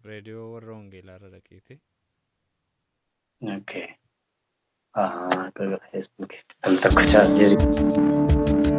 Reediyoo warra Wangeelaa irra dhaqiiti. Okay. Feesbuukiitti al tokko chaarjerii.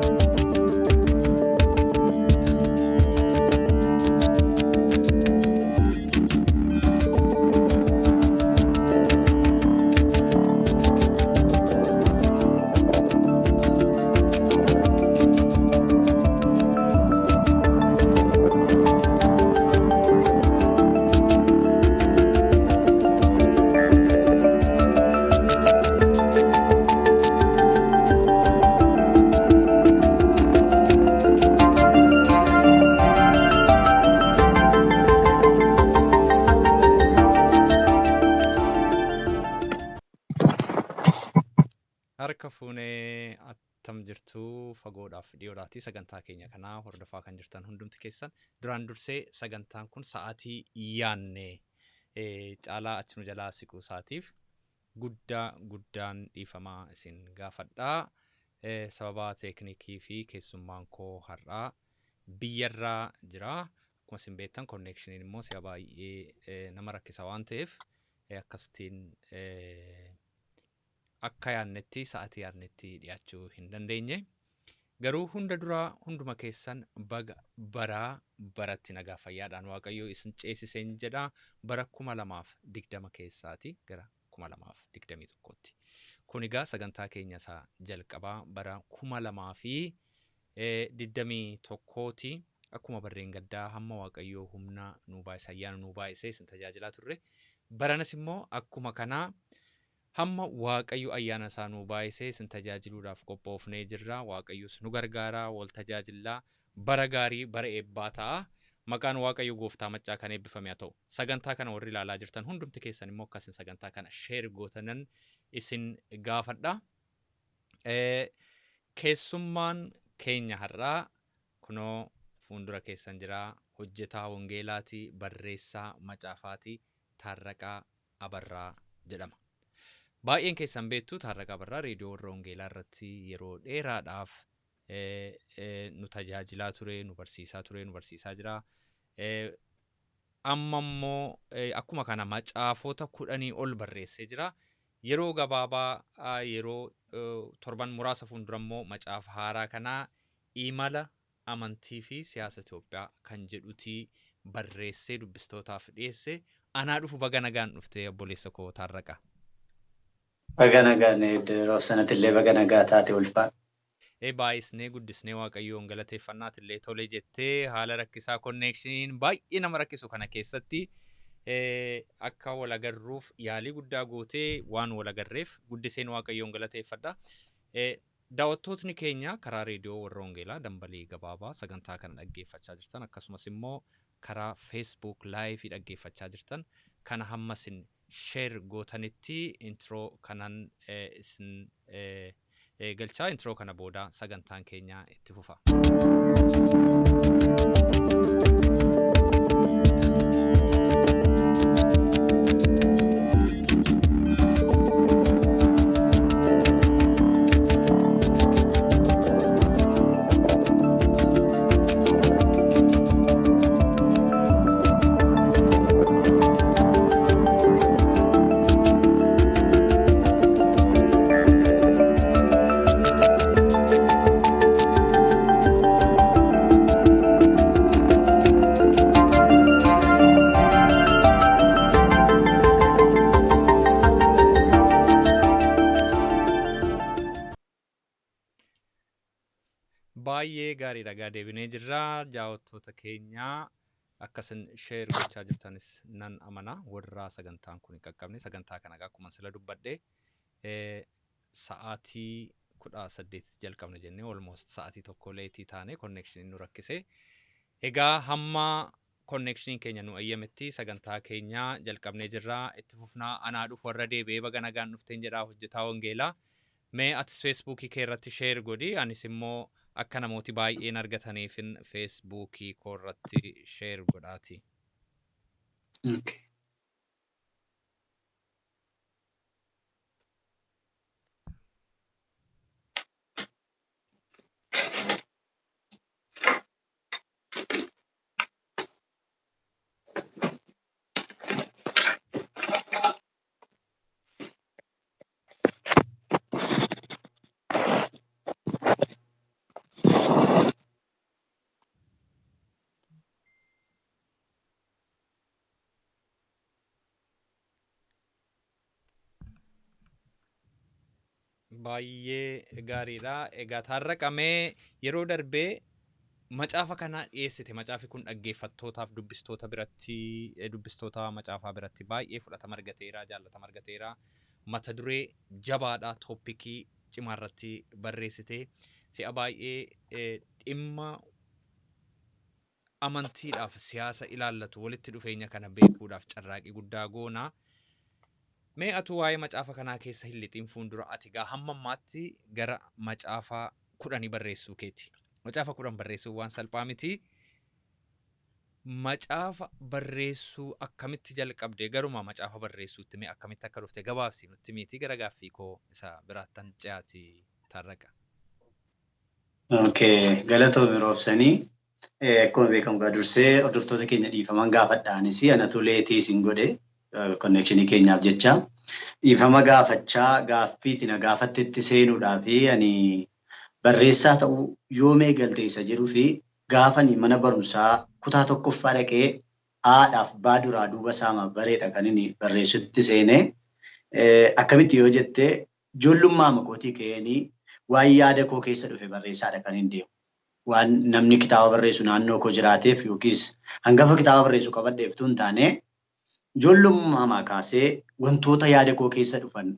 Harka fuunee attam jirtu fagoodhaaf dhiyoodhaati sagantaa keenya kanaa hordofaa kan jirtan hundumti keessan duraan dursee sagantaan kun sa'aatii yaanne caalaa achi nu jalaa siquu isaatiif guddaa guddaan dhiifamaa isin gaafadhaa. Sababa teeknikii fi keessummaan koo har'aa biyyarraa jira. Akkuma isin beektan konneekshiniin immoo si'a baay'ee nama rakkisa waan ta'eef akkasitiin akka yaadnetti sa'atii yaadnetti dhiyaachuu hin dandeenye. Garuu hunda duraa hunduma keessan baga baraa baratti nagaa fayyaadhaan Waaqayyo isin ceesiseen jedha bara 2020 keessaati gara 2021tti. Kun egaa sagantaa keenya isa jalqabaa bara 2021ti. Akkuma barreen gaddaa hamma Waaqayyoo humna nuu baay'ise ayyaana nuu baay'isee isin tajaajilaa turre. Baranas immoo akkuma kanaa hamma Waaqayyo ayyaana isaa nuu baay'isee isin tajaajiluudhaaf qophoofnee jirra. Waaqayyos nu gargaara, wal tajaajillaa, bara gaarii, bara eebbaa ta'a. Maqaan Waaqayyo gooftaa maccaa kan eebbifame haa ta'u. Sagantaa kana warri ilaalaa jirtan hundumti keessan immoo akka isin sagantaa kana share gootanan isin gaafadha. Keessummaan keenya har'aa kunoo fuuldura keessan jira. Hojjetaa wangeelaati, barreessaa macaafaati, Taarraqaa Abarraa jedhama. Baay'een keessan beektu Taarraqaa Abarraa reediyoo warra Wangeelaa irratti yeroo dheeraadhaaf nu tajaajilaa ture, nu barsiisaa ture, nu barsiisaa jira. Amma immoo akkuma kana macaafota 10 ol barreessee jira. Yeroo gabaabaa yeroo torban muraasa fuuldura immoo macaafa haaraa kanaa imala amantii fi siyaasa Itoophiyaa kan jedhuti barreessee dubbistootaaf dhiyeesse. Anaa dhufu baga nagaan dhufte obboleessa koo Taarraqa. Baga nagaan yeroo sanatti illee baga nagaa taate ulfaadha. Baay'isnee guddisnee Waaqayyoon galateeffannaati illee tole jettee haala rakkisaa konneekshiniin baay'ee nama rakkisu kana keessatti akka wal agarruuf yaalii guddaa gootee waan wal agarreef guddiseen Waaqayyoon galateeffadha. Daawwattootni keenya karaa reediyoo warra Wangeelaa dambalii gabaabaa sagantaa kana dhaggeeffachaa jirtan akkasumas immoo karaa Facebook live dhaggeeffachaa jirtan kana hamma isin share gootanitti intro kanan isin galchaa intro kana booda sagantaan keenya itti fufa. Baay'ee gaariidha gaa deebinee jirra jaawattoota keenya akkasin share gochaa jirtanis nan amana warra sagantaan kun hin qaqqabne sagantaa kana gaa akkuma sila dubbadhe sa'aatii 18 jalqabna jennee almost sa'aatii tokko leetii taane connection nu rakkise. Egaa hamma connection keenya nu ayyametti sagantaa keenya jalqabnee jirra itti fufnaa anaa dhufu warra deebi'ee baga nagaan dhufteen jedhaa hojjetaa wangeelaa. Mee atis feesbuukii kee irratti share godhi anis immoo akka namooti baay'een argataniifin feesbuukii koo irratti share godhaati. Okay. Baay'ee gaariidha. Egaa Taarraqamee yeroo darbee macaafa kana dhiyeessite. Macaafi kun dhaggeeffattootaaf dubbistoota biratti, dubbistoota macaafaa biratti baay'ee fudhatama argateera, jaallatama argateera. Mata duree jabaadha, tooppikii cimaa irratti barreessite. Si'a baay'ee dhimma amantiidhaaf siyaasa ilaallatu walitti dhufeenya kana beekuudhaaf carraaqii guddaa goona. Mee atu waa'ee macaafa kanaa keessa hin lixiin fuuldura ati gaa hamma ammaatti gara macaafa 10 barreessuu keeti. Macaafa 10 barreessuu waan salphaa miti. Macaafa barreessuu akkamitti jalqabde, garuma macaafa barreessuutti mee akkamitti akka dhufte gabaabsi nutti miti gara gaaffii koo isa biraattan ce'aati Taarraqa. Okay, galatoomi Roobsanii. Akkuma beekamu gaa dursee hordoftoota keenya dhiifaman gaafadhaanis anatu leetii isin godhe konnekshinii keenyaaf jecha. Dhiifama gaafachaa gaaffiitti na gaafattetti seenuudhaa fi ani barreessaa ta'uu yoom eegalte isa jedhuu fi gaafani mana barumsaa kutaa tokkoffaa dhaqee haadhaaf baa duraa duuba saama bareedha kan inni barreessutti seenee. Akkamitti yoo jette ijoollummaa makootii ka'eenii waan yaada koo keessa dhufe barreessaadha kan hin deemu. Waan namni kitaaba barreessu naannoo koo jiraateef yookiis hangafa kitaaba barreessu qabadheef tun taane ijoollummaa kaasee wantoota yaada koo keessa dhufan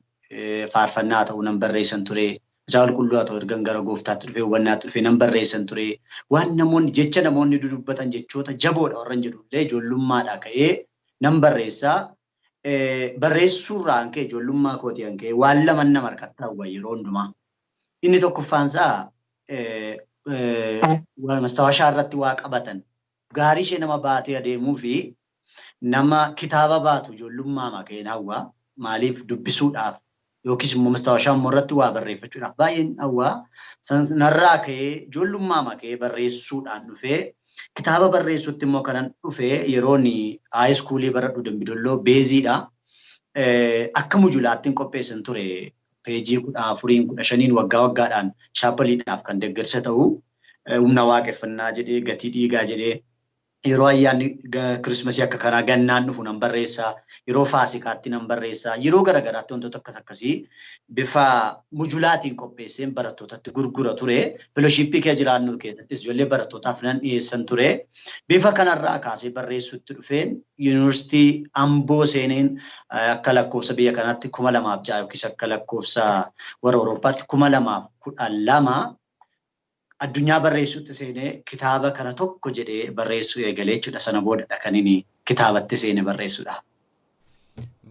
faarfannaa ta'uu nan barreessan ture. Macaafa qulqulluu haa ta'u ergan gara gooftaatti dhufee hubannaatti dhufee nan barreessan ture. Waan namoonni jecha namoonni dudubbatan jechoota jaboodha warran jedhullee ijoollummaadhaa ka'ee nan barreessaa. Barreessuurraan ka'e ijoollummaa kootii kan ka'e waan lama nama harkatti hawwa yeroo hundumaa. Inni tokkoffaan isaa mastaawashaa irratti waa qabatan gaarii ishee nama baatee adeemuu fi nama kitaaba baatu ijoollummaa ka'een hawwa. Maaliif dubbisuudhaaf yookiis immoo mastaawashaa immoo irratti waa barreeffachuudhaaf baay'een hawwa. Narraa ka'ee ijoollummaa ka'ee barreessuudhaan dhufee kitaaba barreessuutti immoo kanan dhufee yeroon high schoolii baradhu Dambidolloo beeziidha. Akka mujulaatti qopheessan ture peejii 14 15 waggaa waggaadhaan shaapaliidhaaf kan deeggarsa ta'u humna waaqeffannaa jedhee gatii dhiigaa jedhee yeroo ayyaanni kirismasii akka kanaa gannaan dhufu nan barreessaa, yeroo faasikaatti nan barreessaa, yeroo garaagaraatti wantoota akkas akkasii bifa mujulaatiin qopheesseen barattootatti gurgura ture. Felooshiippii kee jiraannu keessattis ijoollee barattootaaf nan dhiyeessan ture. Bifa kanarraa kaasee barreessuutti dhufeen yuunivarsiitii Amboo seeneen akka lakkoofsa biyya kanaatti 2006 yookiis akka lakkoofsa warra Awurooppaatti 2012 addunyaa barreessuutti seenee kitaaba kana tokko jedhee barreessuu eegalee jechuudha. Sana boodadha kan inni kitaabatti seenee barreessuudha.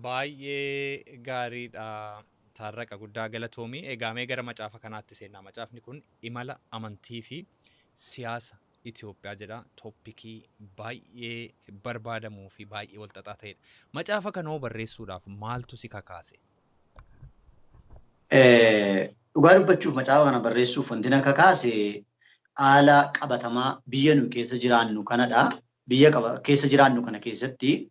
Baay'ee gaariidha. Taarraqa guddaa galatoomii. Egaa mee gara macaafa kanaatti seennaa. Macaafni kun imala amantii fi siyaasa Itoophiyaa jedha. Tooppikii baay'ee barbaadamuu fi baay'ee walxaxaa ta'edha. Macaafa kanoo barreessuudhaaf maaltu si kakaase? Dhugaa dubbachuuf macaafa kana barreessuuf wanti na kakaase haala qabatamaa biyya nu keessa jiraannu kanadha. Biyya keessa jiraannu kana keessatti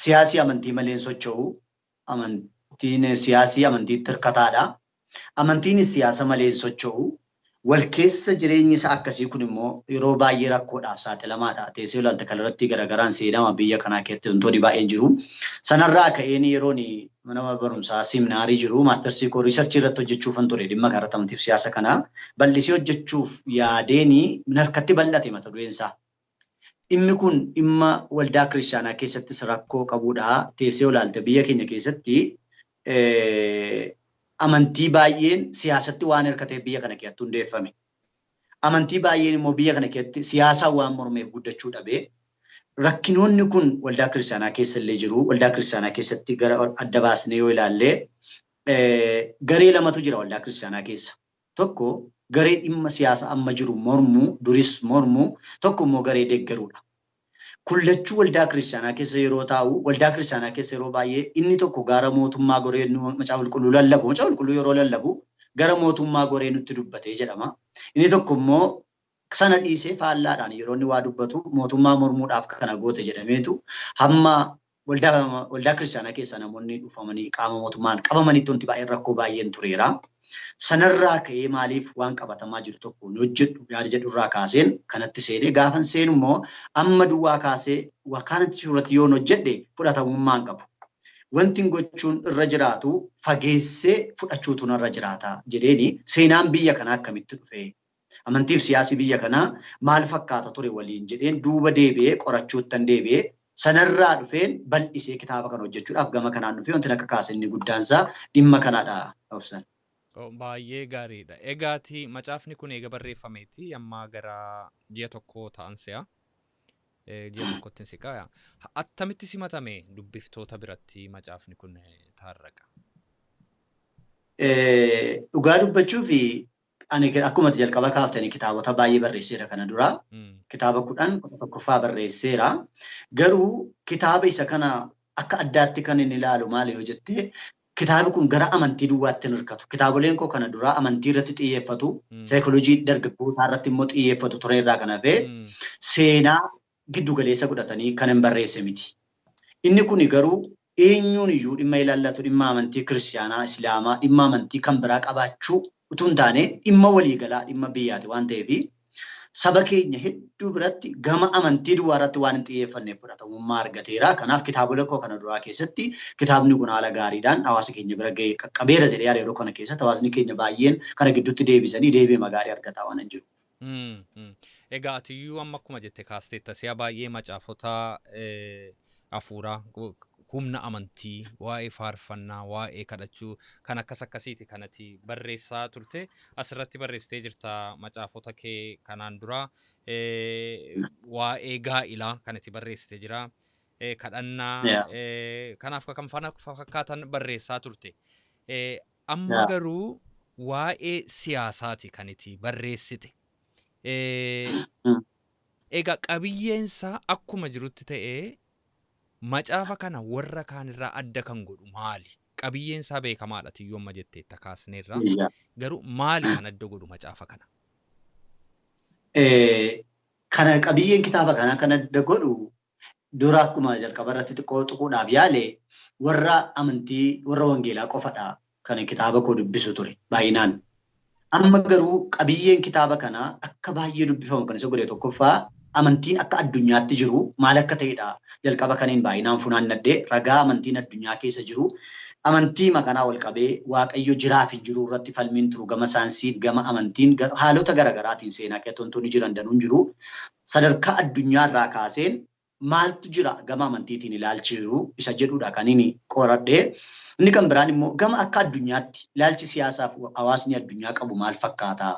siyaasii amantii malee socho'u. Amantiin siyaasii amantiitti hirkataadha. Amantiinis siyaasa malee socho'u. Wal keessa jireenyi isaa akkasii kun immoo yeroo baay'ee rakkoodhaaf saaxilamaadha. Teessee ilaalta kanarratti garaagaraan seenama biyya kanaa keessatti wantoonni baay'een jiru. Sanarraa ka'een yeroon mana barumsaa seminaarii jiru maastarsii koo riisarchii irratti hojjechuufan ture dhimma kanarratti amantiif siyaasa kana bal'isee hojjechuuf yaadeen harkatti bal'ate mata dureen isaa. Dhimmi kun dhimma waldaa kiristaanaa keessattis rakkoo qabudha. Teessee ilaalte biyya keenya keessatti amantii baay'een siyaasatti waan hirkateef biyya kana keessatti hundeeffame. Amantii baay'een immoo biyya kana keessatti siyaasaan waan mormeef guddachuu dhabee rakkinoonni kun waldaa kiristaanaa keessa illee jiru. Waldaa kiristaanaa keessatti gara adda baasnee yoo ilaalle garee lamatu jira waldaa kiristaanaa keessa. Tokko garee dhimma siyaasa amma jiru mormuu, duris mormuu, tokko immoo garee deeggaruudha. Kullachuu waldaa kiristaanaa keessa yeroo taa'u, waldaa kiristaanaa keessa yeroo baay'ee inni tokko gara mootummaa goree macaafa qulqulluu lallabu, macaafa qulqulluu yeroo lallabu gara mootummaa goree nutti dubbatee jedhama. Inni tokko immoo sana dhiisee faallaadhaan yeroo inni waa dubbatu mootummaa mormuudhaaf kana goote jedhameetu hamma waldaa kiristaanaa keessa namoonni dhufamanii qaama mootummaan qabamanitti wanti baay'een rakkoo baay'een tureera. Sanarraa ka'ee maaliif waan qabatamaa jiru tokko hin hojjedhu yaada jedhurraa kaaseen kanatti seenee gaafan seenu immoo amma duwwaa kaasee kanatti suuratti yoon hojjedhe fudhatamummaa hin qabu. Wanti gochuun irra jiraatu fageessee fudhachuutu irra jiraata jedheeni seenaan biyya kanaa akkamitti dhufe amantiif siyaasi biyya kanaa maal fakkaata ture waliin jedheen duuba deebi'ee qorachuuttan deebi'ee sanarraa dhufeen bal'isee kitaaba kana hojjechuudhaaf gama kanaan dhufee wanti akka kaase inni guddaansaa dhimma kanaadha obsan. Baay'ee gaariidha. Egaati macaafni kun eega barreeffameeti amma gara ji'a tokko ta'an si'a. Ji'a tokkotti siqaa. Attamitti simatame dubbiftoota biratti macaafni kun taarraqa? Dhugaa dubbachuuf ani akkuma jalqaba kaaftanii kitaabota baay'ee barreesseera kana dura. Kitaaba 10 11ffaa barreesseera. Garuu kitaaba isa kana akka addaatti kan inni ilaalu maali yoo jette kitaabni kun gara amantii duwwaatti hin hirkatu. Kitaaboleen koo kana dura amantii irratti xiyyeeffatu, saayikooloojii dargaggootaa irratti immoo xiyyeeffatu ture irraa kan hafe seenaa giddu galeessa godhatanii kan hin barreesse miti. Inni kun garuu eenyuun iyyuu dhimma ilaallatu dhimma amantii kiristaanaa, islaamaa, dhimma amantii kan biraa qabaachuu utuu hin taane dhimma waliigalaa dhimma biyyaati waan ta'eef saba keenya hedduu biratti gama amantii duwwaa irratti waan hin xiyyeeffanneef fudhatamummaa argateera. Kanaaf kitaabolee koo kana duraa keessatti kitaabni kun haala gaariidhaan hawaasa keenya bira ga'ee qaqqabeera jedhee yaada yeroo kana keessatti hawaasni keenya baay'een kana gidduutti deebisanii deebii gaarii argataa waan hin jiru. Egaa atiyyuu amma akkuma jette kaasteetta si'a baay'ee macaafota hafuuraa humna amantii, waa'ee faarfannaa, waa'ee kadhachuu kan akkas akkasiiti kanati barreessaa turte. Asirratti barreessitee jirta macaafota kee kanaan dura waa'ee gaa'ilaa kanati barreessitee jira. Kadhannaa kanaaf kan fakkaatan barreessaa turte. Amma garuu waa'ee siyaasaati kaniti barreessite. Egaa qabiyyeensaa akkuma jirutti ta'ee macaafa kana warra kaanirraa adda kan godhu maali? Qabiyyeensaa beekamaadha tiyyuu amma jetteetta kaasneerra. Garuu maali kan adda godhu macaafa kana? Kana qabiyyeen kitaaba kanaa kan adda godhu dura akkuma jalqaba irratti xiqqoo tuquudhaaf yaale warra amantii warra wangeelaa qofadha kan kitaaba koo dubbisu ture baay'inaan. Amma garuu qabiyyeen kitaaba kanaa akka baay'ee dubbifamu kan isa godhe tokkoffaa amantiin akka addunyaatti jiru maal akka ta'edha. Jalqaba kaniin baay'inaan funaannadhee ragaa amantiin addunyaa keessa jiru amantii maqanaa wal qabee waaqayyo jiraaf hin jiru irratti falmiin turu gama saayinsiin gama amantiin haalota garaagaraatiin seenaa keessatti wantoonni jiran danuun jiru. Sadarkaa addunyaa irraa kaaseen maaltu jira gama amantiitiin ilaalchi jiru isa jedhudha kan inni qoradhee. Inni kan biraan immoo gama akka addunyaatti ilaalchi siyaasaaf hawaasni addunyaa qabu maal fakkaata?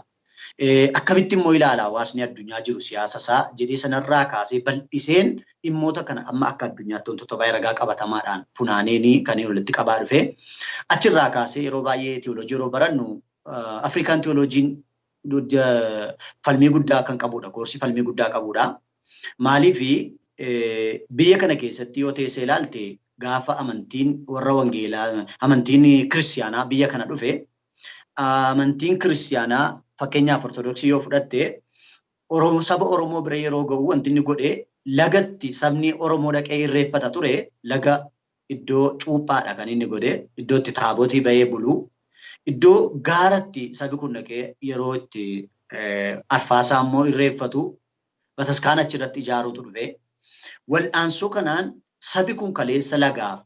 Akkamitti immoo ilaala hawaasni addunyaa jiru siyaasa isaa jedhee sanarraa kaasee bal'iseen dhimmoota kana amma akka addunyaatti wantoota baay'ee ragaa qabatamaadhaan funaaneeni kan inni walitti qabaa dhufe. Achirraa kaasee yeroo baay'ee teoloojii yeroo barannu Afrikaan teoloojiin falmii guddaa kan qabudha. Koorsii falmii guddaa qabudha. Maaliif biyya kana keessatti yoo teessee ilaalte gaafa amantiin warra wangeelaa amantiin kiristiyaanaa biyya kana dhufe amantiin kiristiyaanaa fakkeenyaaf ortodoksii yoo fudhatte Oromoo saba Oromoo bira yeroo ga'u wanti inni godhe lagatti sabni Oromoo dhaqee irreeffata ture laga iddoo cuuphaadha kan inni godhe iddoo itti taabotii bahee bulu iddoo gaaratti sabi kun dhaqee yeroo itti arfaasaa immoo irreeffatu bataskaana achirratti ijaaruutu dhufe. Wal'aansoo kanaan sabi kun kaleessa lagaaf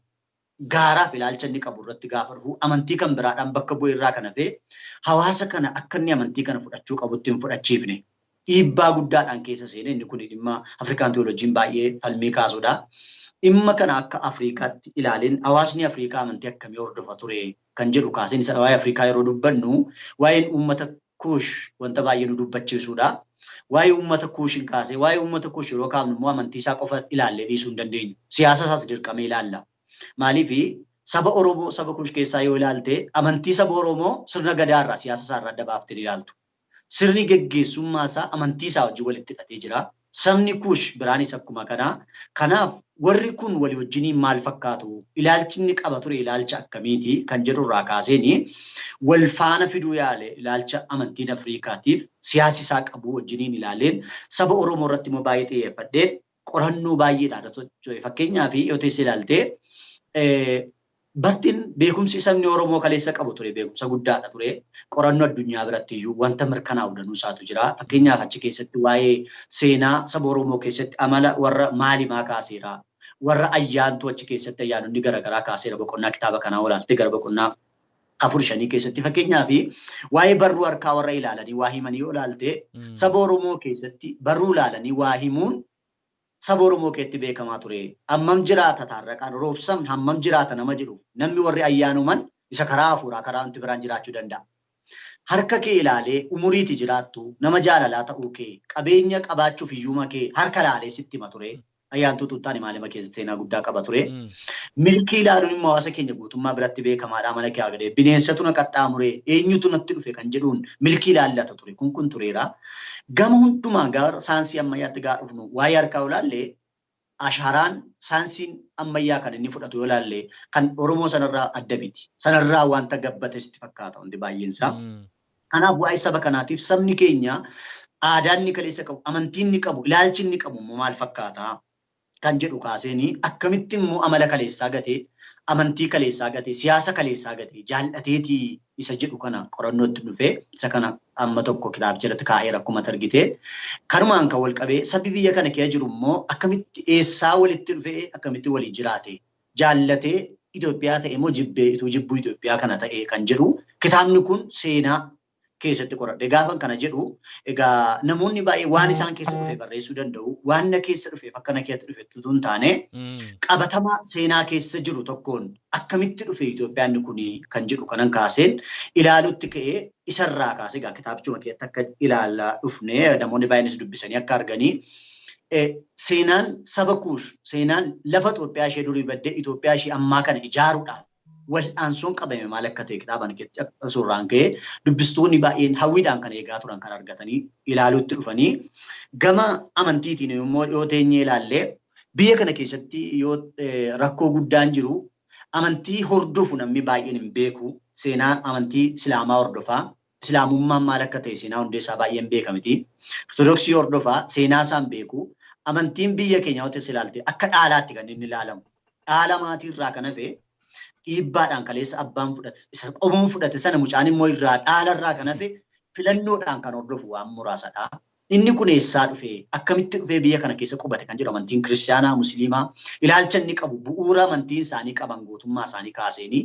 gaaraaf ilaalcha inni qabu irratti gaafa dhufu amantii kan biraadhaan bakka bu'e irraa kan hafe hawaasa kana akka inni amantii kana fudhachuu qabutti hin fudhachiifne. Dhiibbaa guddaadhaan keessa seene inni kun dhimma Afrikaan teoloojiin baay'ee falmii kaasudha. Dhimma kana akka Afrikaatti ilaaleen hawaasni Afrikaa amantii akkamii hordofa ture kan jedhu kaaseen isa waa'ee Afrikaa yeroo dubbannu waa'een uummata Kuush wanta baay'ee nu dubbachiisudha. Waa'ee uummata Kuushin kaasee waa'ee uummata Kuush yeroo kaafnu immoo amantii isaa qofa ilaallee dhiisuu hin dandeenyu. Siyaasa isaas dirqamee ilaalla. Maaliif saba Oromoo saba Kuush keessaa yoo ilaalte amantii saba Oromoo sirna gadaa irraa siyaasa isaa irraa adda baaftee ilaaltu. Sirni geggeessummaa isaa amantii isaa wajjin walitti hidhatee jira. Sabni Kuush biraanis akkuma kanaa. Kanaaf warri kun walii wajjiniin maal fakkaatu? Ilaalchi inni qaba ture ilaalcha akkamiiti kan jedhu irraa kaaseeni wal faana fiduu yaale ilaalcha amantiin Afrikaatiif siyaasi isaa qabu wajjiniin ilaaleen saba Oromoo irratti immoo baay'ee xiyyeeffadheen qorannoo baay'eedhaan socho'e. Fakkeenyaaf yoo teessee ilaalte bartiin beekumsi sabni Oromoo kaleessa qabu ture beekumsa guddaadha ture. Qorannoo addunyaa biratti iyyuu wanta mirkanaa'u danuu isaatu jira. Fakkeenyaaf achi keessatti waa'ee seenaa saba Oromoo keessatti amala warra maalimaa kaaseera. Warra ayyaantu achi keessatti ayyaanonni garaagaraa kaaseera boqonnaa kitaaba kanaa olaaltee gara boqonnaa 4-5 keessatti fakkeenyaaf waa'ee barruu harkaa warra ilaalanii waa himanii yoo ilaalte saba Oromoo keessatti barruu ilaalanii waa himuun saba Oromoo keessatti beekamaa ture. Hammam jiraata Taarraqaan roobsamni hammam jiraata nama jedhuuf namni warri ayyaanuman isa karaa hafuuraa karaa wanti biraan jiraachuu danda'a. Harka kee ilaalee umuriiti jiraattu nama jaalalaa ta'uu kee qabeenya qabaachuuf hiyyuma kee harka ilaalee sitti hima ture. Ayyaantuu tuttaan maalima keessatti seenaa guddaa qaba ture. Milkii ilaaluun immoo hawaasa keenya guutummaa biratti beekamaadha mana kee agadee bineensatu na qaxxaamuree eenyutu natti dhufe kan jedhuun milkii ilaallata ture. Kun tureera. Gama hundumaa gara saayinsii ammayyaatti gaa dhufnu waa'ee harkaa ilaalle ashaaraan saayinsiin ammayyaa kan inni fudhatu yoo ilaalle kan Oromoo sanarraa adda miti. Sanarraa wanta gabbate sitti fakkaata wanti baay'een isaa. Kanaaf waa'ee saba kanaatiif sabni keenya aadaan inni kaleessa qabu, amantiin inni qabu, ilaalchi inni qabu immoo maal fakkaata kan jedhu kaaseenii akkamitti immoo amala kaleessaa gatee, amantii kaleessaa gatee, siyaasa kaleessaa gatee, jaallateetii isa jedhu kana qorannootti dhufee isa kana amma tokko kitaabicha irratti kaa'eera akkuma argite. Kanumaan kan wal qabee sabbi biyya kana keessa jiru immoo akkamitti eessaa walitti dhufee akkamitti walii jiraate jaallatee Itoophiyaa ta'e immoo jibbee ituu jibbuu Itoophiyaa kana ta'e kan jedhu kitaabni kun seenaa keessatti qoradhe. Gaafan kana jedhu egaa namoonni baay'ee waan isaan keessa dhufe barreessuu danda'u, waan na keessa dhufe akka na keessa dhufe utuu hin taane qabatama seenaa keessa jiru tokkoon akkamitti dhufe Itoophiyaan kun kan jedhu kanan kaaseen ilaalutti ka'ee isarraa kaasee egaa kitaabichuma keessatti akka ilaalaa dhufne namoonni baay'eenis dubbisanii akka arganii seenaan saba Kuush, seenaan lafa Itoophiyaa ishee durii baddee Itoophiyaa ishee ammaa kana ijaaruudhaaf wal'aansoon qabame maal akka ta'e kitaaba kana keessatti suuraan ka'ee dubbistoonni baay'een hawwiidhaan kan eegaa turan kan argatanii ilaaluutti dhufanii gama amantiitiin immoo yoo teenyee ilaalle biyya kana keessatti yoo rakkoo guddaan jiru amantii hordofu namni baay'een hin beeku. Seenaan amantii Islaamaa hordofaa. Islaamummaan maal akka ta'e seenaa hundeessaa baay'een beekamiti. Ortodoksii hordofaa seenaa isaan beeku. Amantiin biyya keenyaa yoo ta'e ilaalte akka dhaalaatti kan inni ilaalamu. Dhaala maatiirraa kan hafe dhiibbaadhaan kaleessa abbaan fudhate isa qomoon fudhate sana mucaan immoo irraa dhaalarraa kan hafe filannoodhaan kan hordofu waan muraasadha. Inni kun eessaa dhufe akkamitti dhufee biyya kana keessa qubate kan jedhu amantiin kiristaanaa musliimaa ilaalcha inni qabu bu'uura amantiin isaanii qaban gootummaa isaanii kaaseenii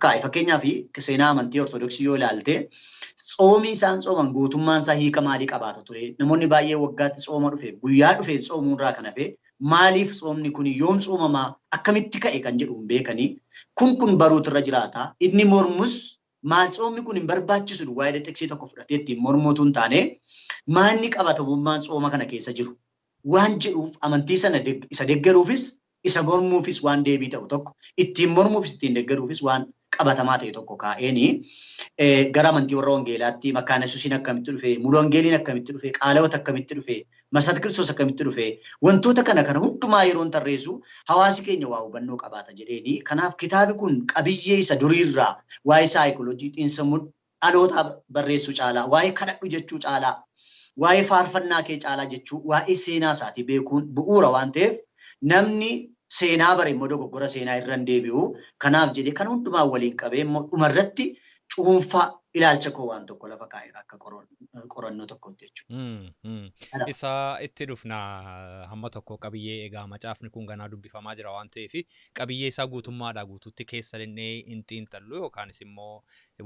kaa'e. Fakkeenyaaf seenaa amantii ortodoksii yoo ilaalte tsoomii isaan tsooman gootummaan isaa hiika maalii qabaata ture. Namoonni baay'ee waggaatti tsooma dhufe guyyaa dhufe tsoomuurraa kan hafe maaliif tsoomni kun yoom tsoomamaa akkamitti ka'e kan jedhu hin beekanii kun baruutu irra jiraata. Inni mormus maal tsoomni kun hin barbaachisu duwwaa jedhee xiqsii tokko fudhatee ittiin mormuutu hin taane maalni qabatamummaan tsooma kana keessa jiru waan jedhuuf amantii sana isa deeggaruufis isa mormuufis waan deebii ta'u tokko ittiin mormuufis ittiin deeggaruufis waan qabatamaa ta'e tokko kaa'eenii gara amantii warra wangeelaatti Makaana Yesuusiin akkamitti dhufe, Mulu Wangeeliin akkamitti dhufe, Qaalawat akkamitti dhufe, Masat Kiristoos akkamitti dhufe, wantoota kana kana hundumaa yeroon tarreessu hawaasi keenya waa hubannoo qabaata jedheeni. Kanaaf kitaabi kun qabiyyee isa duriirraa waa'ee saayikooloojii xiinsammuu dhalootaa barreessuu caalaa, waa'ee kadhadhu jechuu caalaa, waa'ee faarfannaa kee caalaa jechuu, waa'ee seenaa isaatii beekuun bu'uura waan ta'eef namni seenaa bare immoo dogoggora seenaa irra hin deebi'u. Kanaaf jedhee kan hundumaa waliin qabee immoo dhumarratti cuunfaa ilaalcha koo waan tokko lafa kaa'eera akka qorannoo tokkotti jechuudha. Isa itti dhufna hamma tokko qabiyyee egaa macaafni kun ganaa dubbifamaa jira waan ta'eef qabiyyee isaa guutummaadhaa guutuutti keessa linnee hin xiinxallu yookaanis immoo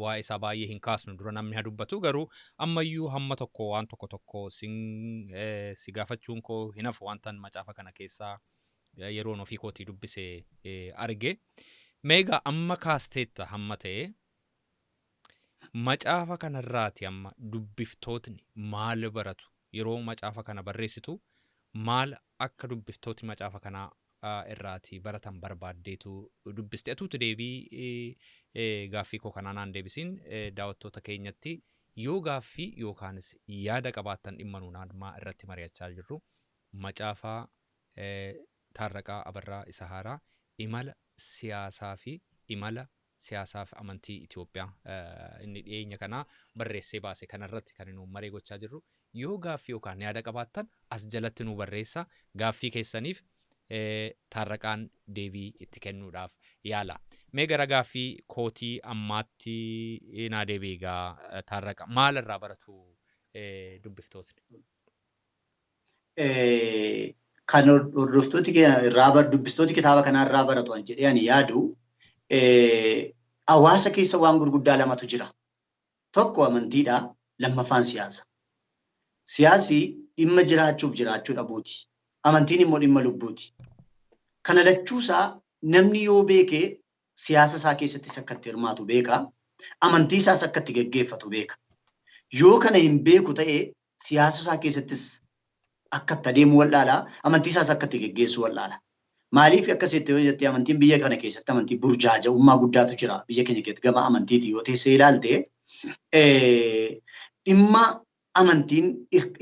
waa'ee isaa baay'ee hin kaasnu dura namni haa dubbatu garuu ammayyuu hamma tokko waan tokko tokko si gaafachuun koo hin hafu wantan macaafa kana keessaa yeroon ofii kootii dubbise arge. Meegaa amma kaasteetta hamma ta'e macaafa kanarraati amma dubbiftootni maal baratu yeroo macaafa kana barreessitu maal akka dubbiftootni macaafa kanaa irraati baratan barbaaddeetu dubbiste. Atuutu deebii gaaffii koo kanaa naan deebisiin daawwattoota keenyatti yoo gaaffii yookaanis yaada qabaattan dhimma nuun ammaa irratti mari'achaa jirru macaafa Taarraqaa Abarraa isa haaraa imala siyaasaa fi imala siyaasaa fi amantii Itoophiyaa inni dhiyeenya kanaa barreessee baase kanarratti kan nu maree gochaa jirru yoo gaaffii yookaan yaada qabaattan as jalatti nu barreessa gaaffii keessaniif Taarraqaan deebii itti kennuudhaaf yaala. Mee gara gaaffii kootii ammaatti naa deebi'i egaa Taarraqa maal irraa baratu dubbiftootni? Kan hordoftooti irraa dubbistooti kitaaba kanaa irraa baratu an jedhee ani yaadu, hawaasa keessa waan gurguddaa lamatu jira. Tokko amantiidha, lammaffaan siyaasa. Siyaasi dhimma jiraachuuf jiraachuu dhabuuti. Amantiin immoo dhimma lubbuuti. Kana lachuusaa namni yoo beeke siyaasa isaa keessattis akka itti hirmaatu beeka. Amantii isaas akka itti geggeeffatu beeka. Yoo kana hin beeku ta'e siyaasa isaa keessattis akka itti adeemu wallaala, amantii isaas akka itti geggeessu wallaala. Maaliif akkas jettee yoo jette, amantiin biyya kana keessatti amantii burjaaja'ummaa guddaatu jira. Biyya keenya keessatti gama amantiiti yoo teessee ilaalte, dhimma amantiin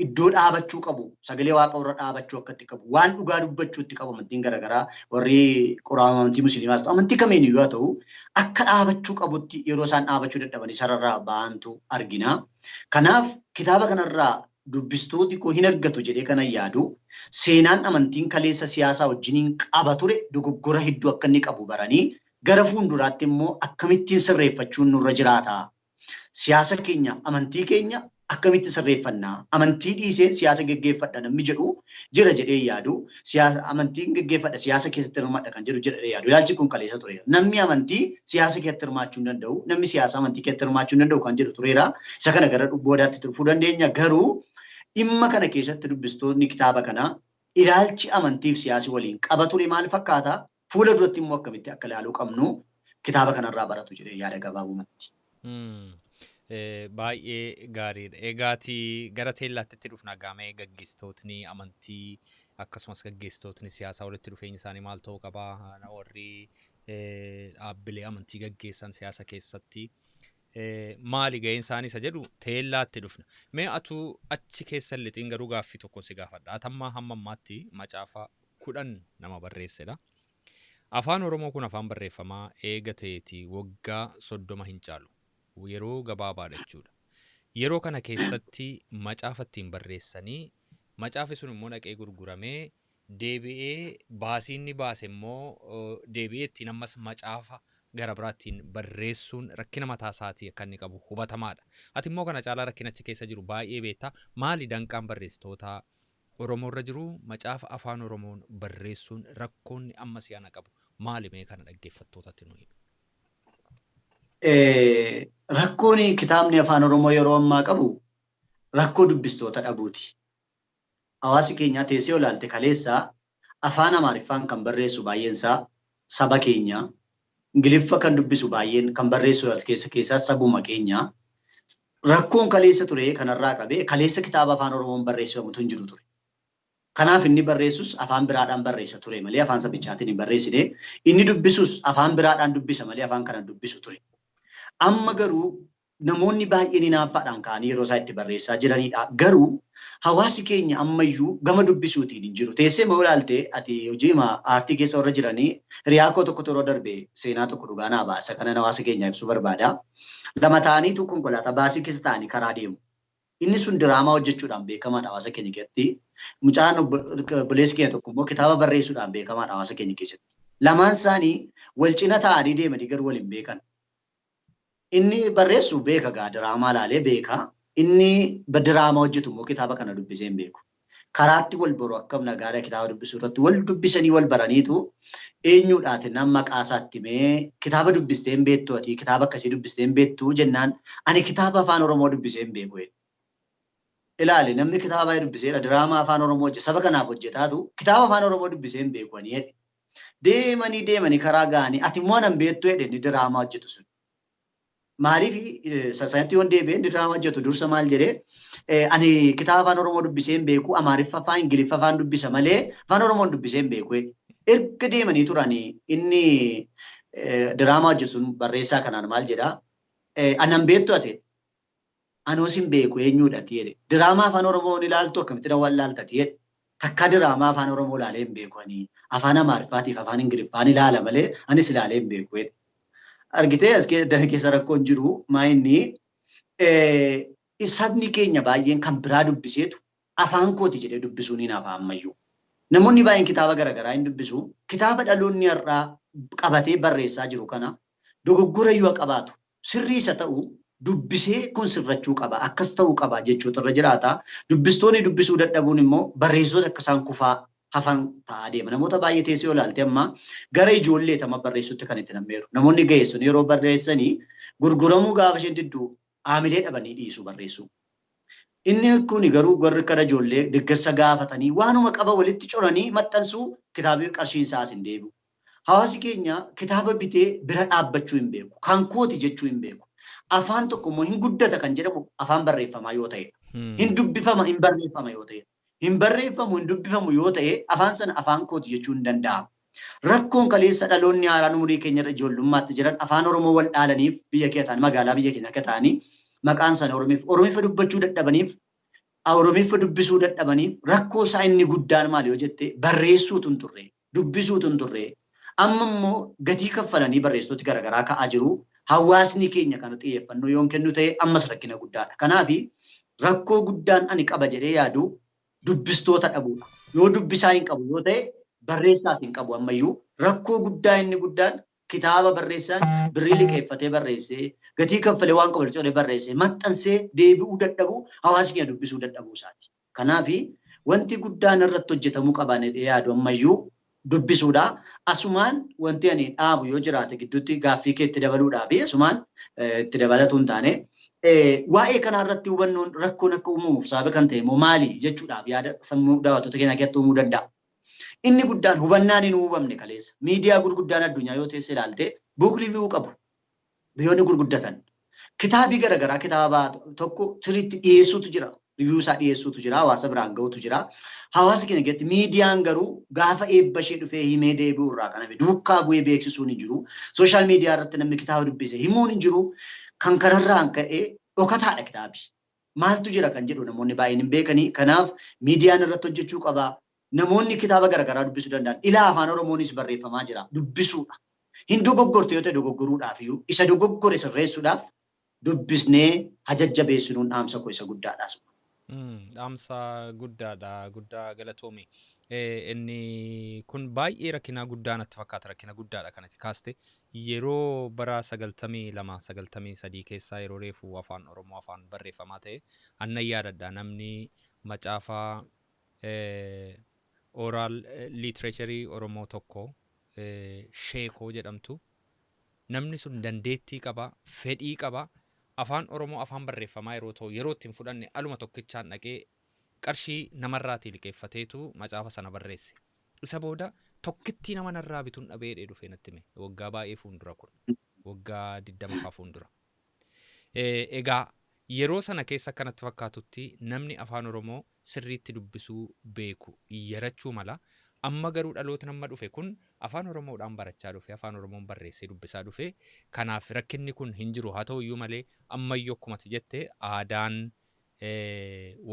iddoo dhaabachuu qabu, sagalee Waaqa irra dhaabachuu akka itti qabu, waan dhugaa dubbachuu itti qabu, amantiin garaagaraa warri quraama amantii musliimaas ta'u amantii kamiin iyyuu haa ta'u akka dhaabachuu qabutti yeroo isaan dhaabachuu dadhabanii sararraa ba'antu argina. Kanaaf kitaaba kanarraa dubbistooti koo hin argatu jedhee kanan yaadu, seenaan amantiin kaleessa siyaasaa wajjiniin qaba ture dogoggora hedduu akka inni qabu baranii gara fuulduraatti immoo akkamittiin sirreeffachuun nurra jiraata. Siyaasa keenyaaf amantii keenya akkamitti sirreeffannaa? Amantii dhiisee siyaasa geggeeffadha namni jedhu jira jedhee yaadu. Siyaasa amantiin geggeeffadha, siyaasa keessatti hirmaadha kan jedhu jira jedhee yaadu. Ilaalchi kun kaleessa tureera. Namni amantii siyaasa keessatti hirmaachuu hin danda'u. Namni siyaasa amantii keessatti hirmaachuu hin danda'u kan jedhu tureera. Isa kana gara boodaatti dhufuu dandeenya. Garuu dhimma kana keessatti dubbistoonni kitaaba kanaa ilaalchi amantiif siyaasi waliin qaba ture maal fakkaata? Fuula duratti immoo akkamitti akka ilaaluu qabnu kitaaba kanarraa baratu jedhee yaada gabaabumatti. Baay'ee gaariidha. Egaati gara teellaatti dhufna gaamee gaggeessitootni amantii akkasumas gaggeessitootni siyaasaa walitti dhufeenyi isaanii maal ta'uu qaba? Warri dhaabbilee amantii gaggeessan siyaasa keessatti maali ga'een isaanii isa jedhu teellaatti dhufna. Mee atuu achi keessa lixiin garuu gaaffii tokko si gaafadha. Atammaa hamma ammaatti macaafa 10 nama barreessedha. Afaan Oromoo kun afaan barreeffamaa eega ta'eeti waggaa 30 hin caalu. Yeroo gabaabaadha jechuudha. Yeroo kana keessatti macaafa ittiin barreessanii, macaafi sun immoo dhaqee gurguramee deebi'ee baasii inni baase immoo deebi'ee ittiin ammas macaafa gara biraa ittiin barreessuun rakkina mataa isaatii akka inni qabu hubatamaadha. Ati immoo kana caalaa rakkina achi keessa jiru baay'ee beektaa. Maali danqaan barreessitoota Oromoo irra jiru? Macaafa afaan Oromoon barreessuun rakkoonni amma si'ana qabu maali? Mee kana dhaggeeffattootatti nu himi. Rakkoon kitaabni afaan Oromoo yeroo ammaa qabu rakkoo dubbistoota dhabuuti. Hawaasi keenya teessee olaalte kaleessa afaan Amaariffaan kan barreessu baay'een isaa saba keenya. Ingiliffa kan dubbisu baay'een kan barreessu keessa keessaa sabuma keenya. Rakkoon kaleessa ture kanarraa qabee kaleessa kitaaba afaan Oromoon barreeffamutu hin jiru ture. Kanaaf inni barreessus afaan biraadhaan barreessa ture malee afaan sabichaatiin hin barreessine. Inni dubbisus afaan biraadhaan dubbisa malee afaan kanaan dubbisu ture. Amma garuu namoonni baay'een hinaaffaadhaan ka'anii yeroo isaa itti barreessaa jiranidha. Garuu hawaasi keenya ammayyuu gama dubbisuutiin hin jiru. Teessee moo ilaalte ati hojii aartii keessa warra jiranii, hiriyaa koo tokko yeroo darbe seenaa tokko dhugaa naa baasa. Kanan hawaasa keenya ibsuu barbaada. Lama ta'aniitu konkolaataa baasii keessa ta'anii karaa deemu. Inni sun diraamaa hojjechuudhaan beekamaadha hawaasa keenya keessatti. Mucaan obboleessi keenya tokko immoo kitaaba barreessuudhaan beekamaadha hawaasa keenya keessatti. Lamaan isaanii wal cina ta'anii deemanii garuu wal hin beekan. Inni barreessu beeka gaa, diraamaa laalee beeka. Inni diraamaa hojjetu immoo kitaaba kana dubbisee hin beeku. Karaatti wal boru, akkam nagaadha, kitaaba dubbisuu irratti wal dubbisanii wal baraniitu, eenyuudhaati nam maqaa isaatti mee kitaaba dubbistee hin beektu, ati kitaaba akkasii dubbistee hin beektu jennaan, ani kitaaba afaan Oromoo dubbisee hin beeku. Ilaali, namni kitaaba baay'ee dubbiseera, diraamaa afaan Oromoo hojjeta, saba kanaaf hojjetaatu kitaaba afaan Oromoo dubbisee hin beeku ani jedhe. Deemanii deemanii karaa ga'anii, ati immoo anan beektu jedhe inni diraamaa hojjetu sun. Maaliif sanatti yoon deebi'e, inni diraamaa hojjetu dursa maal jedhee? Ani kitaaba afaan Oromoo dubbisee hin beeku, Amaariffa afaan Ingiliffa afaan dubbisa malee afaan Oromoon dubbisee hin beeku. Erga deemanii turanii inni diraamaa hojjetu sun barreessaa kanaan maal jedhaa? Anan beektu ati? Anoo sin beeku, eenyuudha ati jedhe. Diraamaa afaan Oromoo ni ilaaltu, akkamitti na wallaaltati jedhe. Takka diraamaa afaan Oromoo ilaalee hin beeku, ani afaan Amaariffaatiif afaan Ingiliffaan ilaala malee anis ilaalee hin beeku jedhe. Argitee, as keessa rakkoon jiru maa inni sabni keenya baay'een kan biraa dubbiseetu afaan kooti jedhee dubbisuun hin hafa ammayyuu. Namoonni baay'een kitaaba garaagaraa hin dubbisu. Kitaaba dhaloonni har'aa qabatee barreessaa jiru kana dogoggora yoo qabaatu, sirrii isa ta'u dubbisee kun sirrachuu qaba, akkas ta'uu qaba jechuutu irra jiraata. Dubbistoonni dubbisuu dadhabuun immoo barreessitoota akka isaan kufaa hafan ta'aa deema. Namoota baay'ee teessee ilaalte amma gara ijoollee tama barreessutti kan itti nammeeru. Namoonni ga'eessun yeroo barreessanii gurguramuu gaafa isheen didduu haamilee dhabanii dhiisuu barreessuu. Inni kun garuu warri kara ijoollee deeggarsa gaafatanii waanuma qaba walitti coranii maxxansuu kitaabni qarshiin isaas hin deebi'u. Hawaasi keenya kitaaba bitee bira dhaabbachuu hin beeku. Kan kooti jechuu hin beeku. Afaan tokko immoo hin guddata kan jedhamu afaan barreeffamaa yoo ta'e. Hin dubbifama hin barreeffama yoo ta'e. Hin barreeffamu hin dubbifamu yoo ta'e afaan sana afaan kooti jechuu hin danda'amu. Rakkoon kaleessa dhaloonni haaraan umurii keenyarra ijoollummaatti jiran afaan Oromoo wal dhaalaniif biyya keenya ta'anii magaalaa biyya keenya akka ta'anii maqaan sana Oromiif dubbachuu dadhabaniif Oromiif dubbisuu dadhabaniif rakkoo isaa inni guddaan maali yoo jette barreessuutu hin turre dubbisuutu hin turre. Amma immoo gatii kaffalanii barreessitooti garaagaraa ka'aa jiru. Hawaasni keenya kana xiyyeeffannoo yoon kennu ta'e ammas rakkina guddaadha. Kanaaf rakkoo guddaan ani qaba jedhee yaadu dubbistoota dhabuudha. Yoo dubbisaa hin qabu yoo ta'e barreessaas hin qabu ammayyuu rakkoo guddaa inni guddaan kitaaba barreessaan birrii liqeeffatee barreessee gatii kaffalee waan qabu colee barreessee maxxansee deebi'uu dadhabuu hawaasni keenya dubbisuu dadhabuu isaati. Kanaaf wanti guddaan irratti hojjetamuu qaban jedhee yaadu ammayyuu dubbisuudha. Asumaan wanti ani dhaabu yoo jiraate gidduutti gaaffii kee itti dabaluudhaaf asumaan itti dabalatu hin taane waa'ee kanarratti hubannoon rakkoon akka uumamuuf sababa kan ta'e immoo maali jechuudhaaf yaada sammuu daawwattoota keenyaa keessatti uumuu danda'a. Inni guddaan hubannaan hin uumamne kaleessa. Miidiyaa gurguddaan addunyaa yoo teesse ilaalte book review qabu. Biyyoonni gurguddatan. Kitaabii garaagaraa kitaaba tokko sirriitti dhiyeessuutu jira. Review isaa dhiyeessuutu jira. Hawaasa biraan ga'utu jira. Hawaasa keenya keessatti miidiyaan garuu gaafa eebba ishee dhufee himee deebi'u irraa kan hafe duukaa bu'ee beeksisuun hin jiru. Sooshaal miidiyaa irratti namni kitaaba dubbise himuun hin jiru. Kan kanarraan ka'ee dhokataadha kitaabi. Maaltu jira kan jedhu namoonni baay'een hin beekanii. Kanaaf miidiyaan irratti hojjechuu qaba. Namoonni kitaaba garaagaraa dubbisuu danda'an. Ilaa afaan Oromoonis barreeffamaa jira. Dubbisuudha. Hin dogoggorte yoo ta'e dogoggoruudhaaf iyyuu isa dogoggore sirreessuudhaaf dubbisnee hajajjabeessinuun dhaamsa koo isa guddaadha. Dhaamsa guddaadha. Guddaa galatoomi. Inni kun baay'ee rakkina guddaa natti fakkaata. Rakkina guddaadha kanatti kaaste. Yeroo bara 92 93 keessaa yeroo reefu afaan Oromoo afaan barreeffamaa ta'e annan yaadadha. Namni macaafaa oral literature Oromoo tokko Sheekoo jedhamtu namni sun dandeettii qaba, fedhii qaba. Afaan Oromoo afaan barreeffamaa yeroo ta'u yeroo ittiin fudhanne aluma tokkichaan dhaqee qarshii namarraatii liqeeffateetu macaafa sana barreesse. Isa booda tokkittii nama narraa bituun dhabee dhufee natti hime. Waggaa baay'ee fuuldura kun. Waggaa 20 faa fuuldura. Egaa yeroo sana keessa akkanatti fakkaatutti namni afaan Oromoo sirriitti dubbisuu beeku yarachuu mala. Amma garuu dhaloota nama dhufe kun afaan Oromoodhaan barachaa dhufe, afaan Oromoon barreessee dubbisaa dhufe. Kanaaf rakkinni kun hin jiru. Haa ta'u iyyuu malee ammayyuu akkuma ati jette aadaan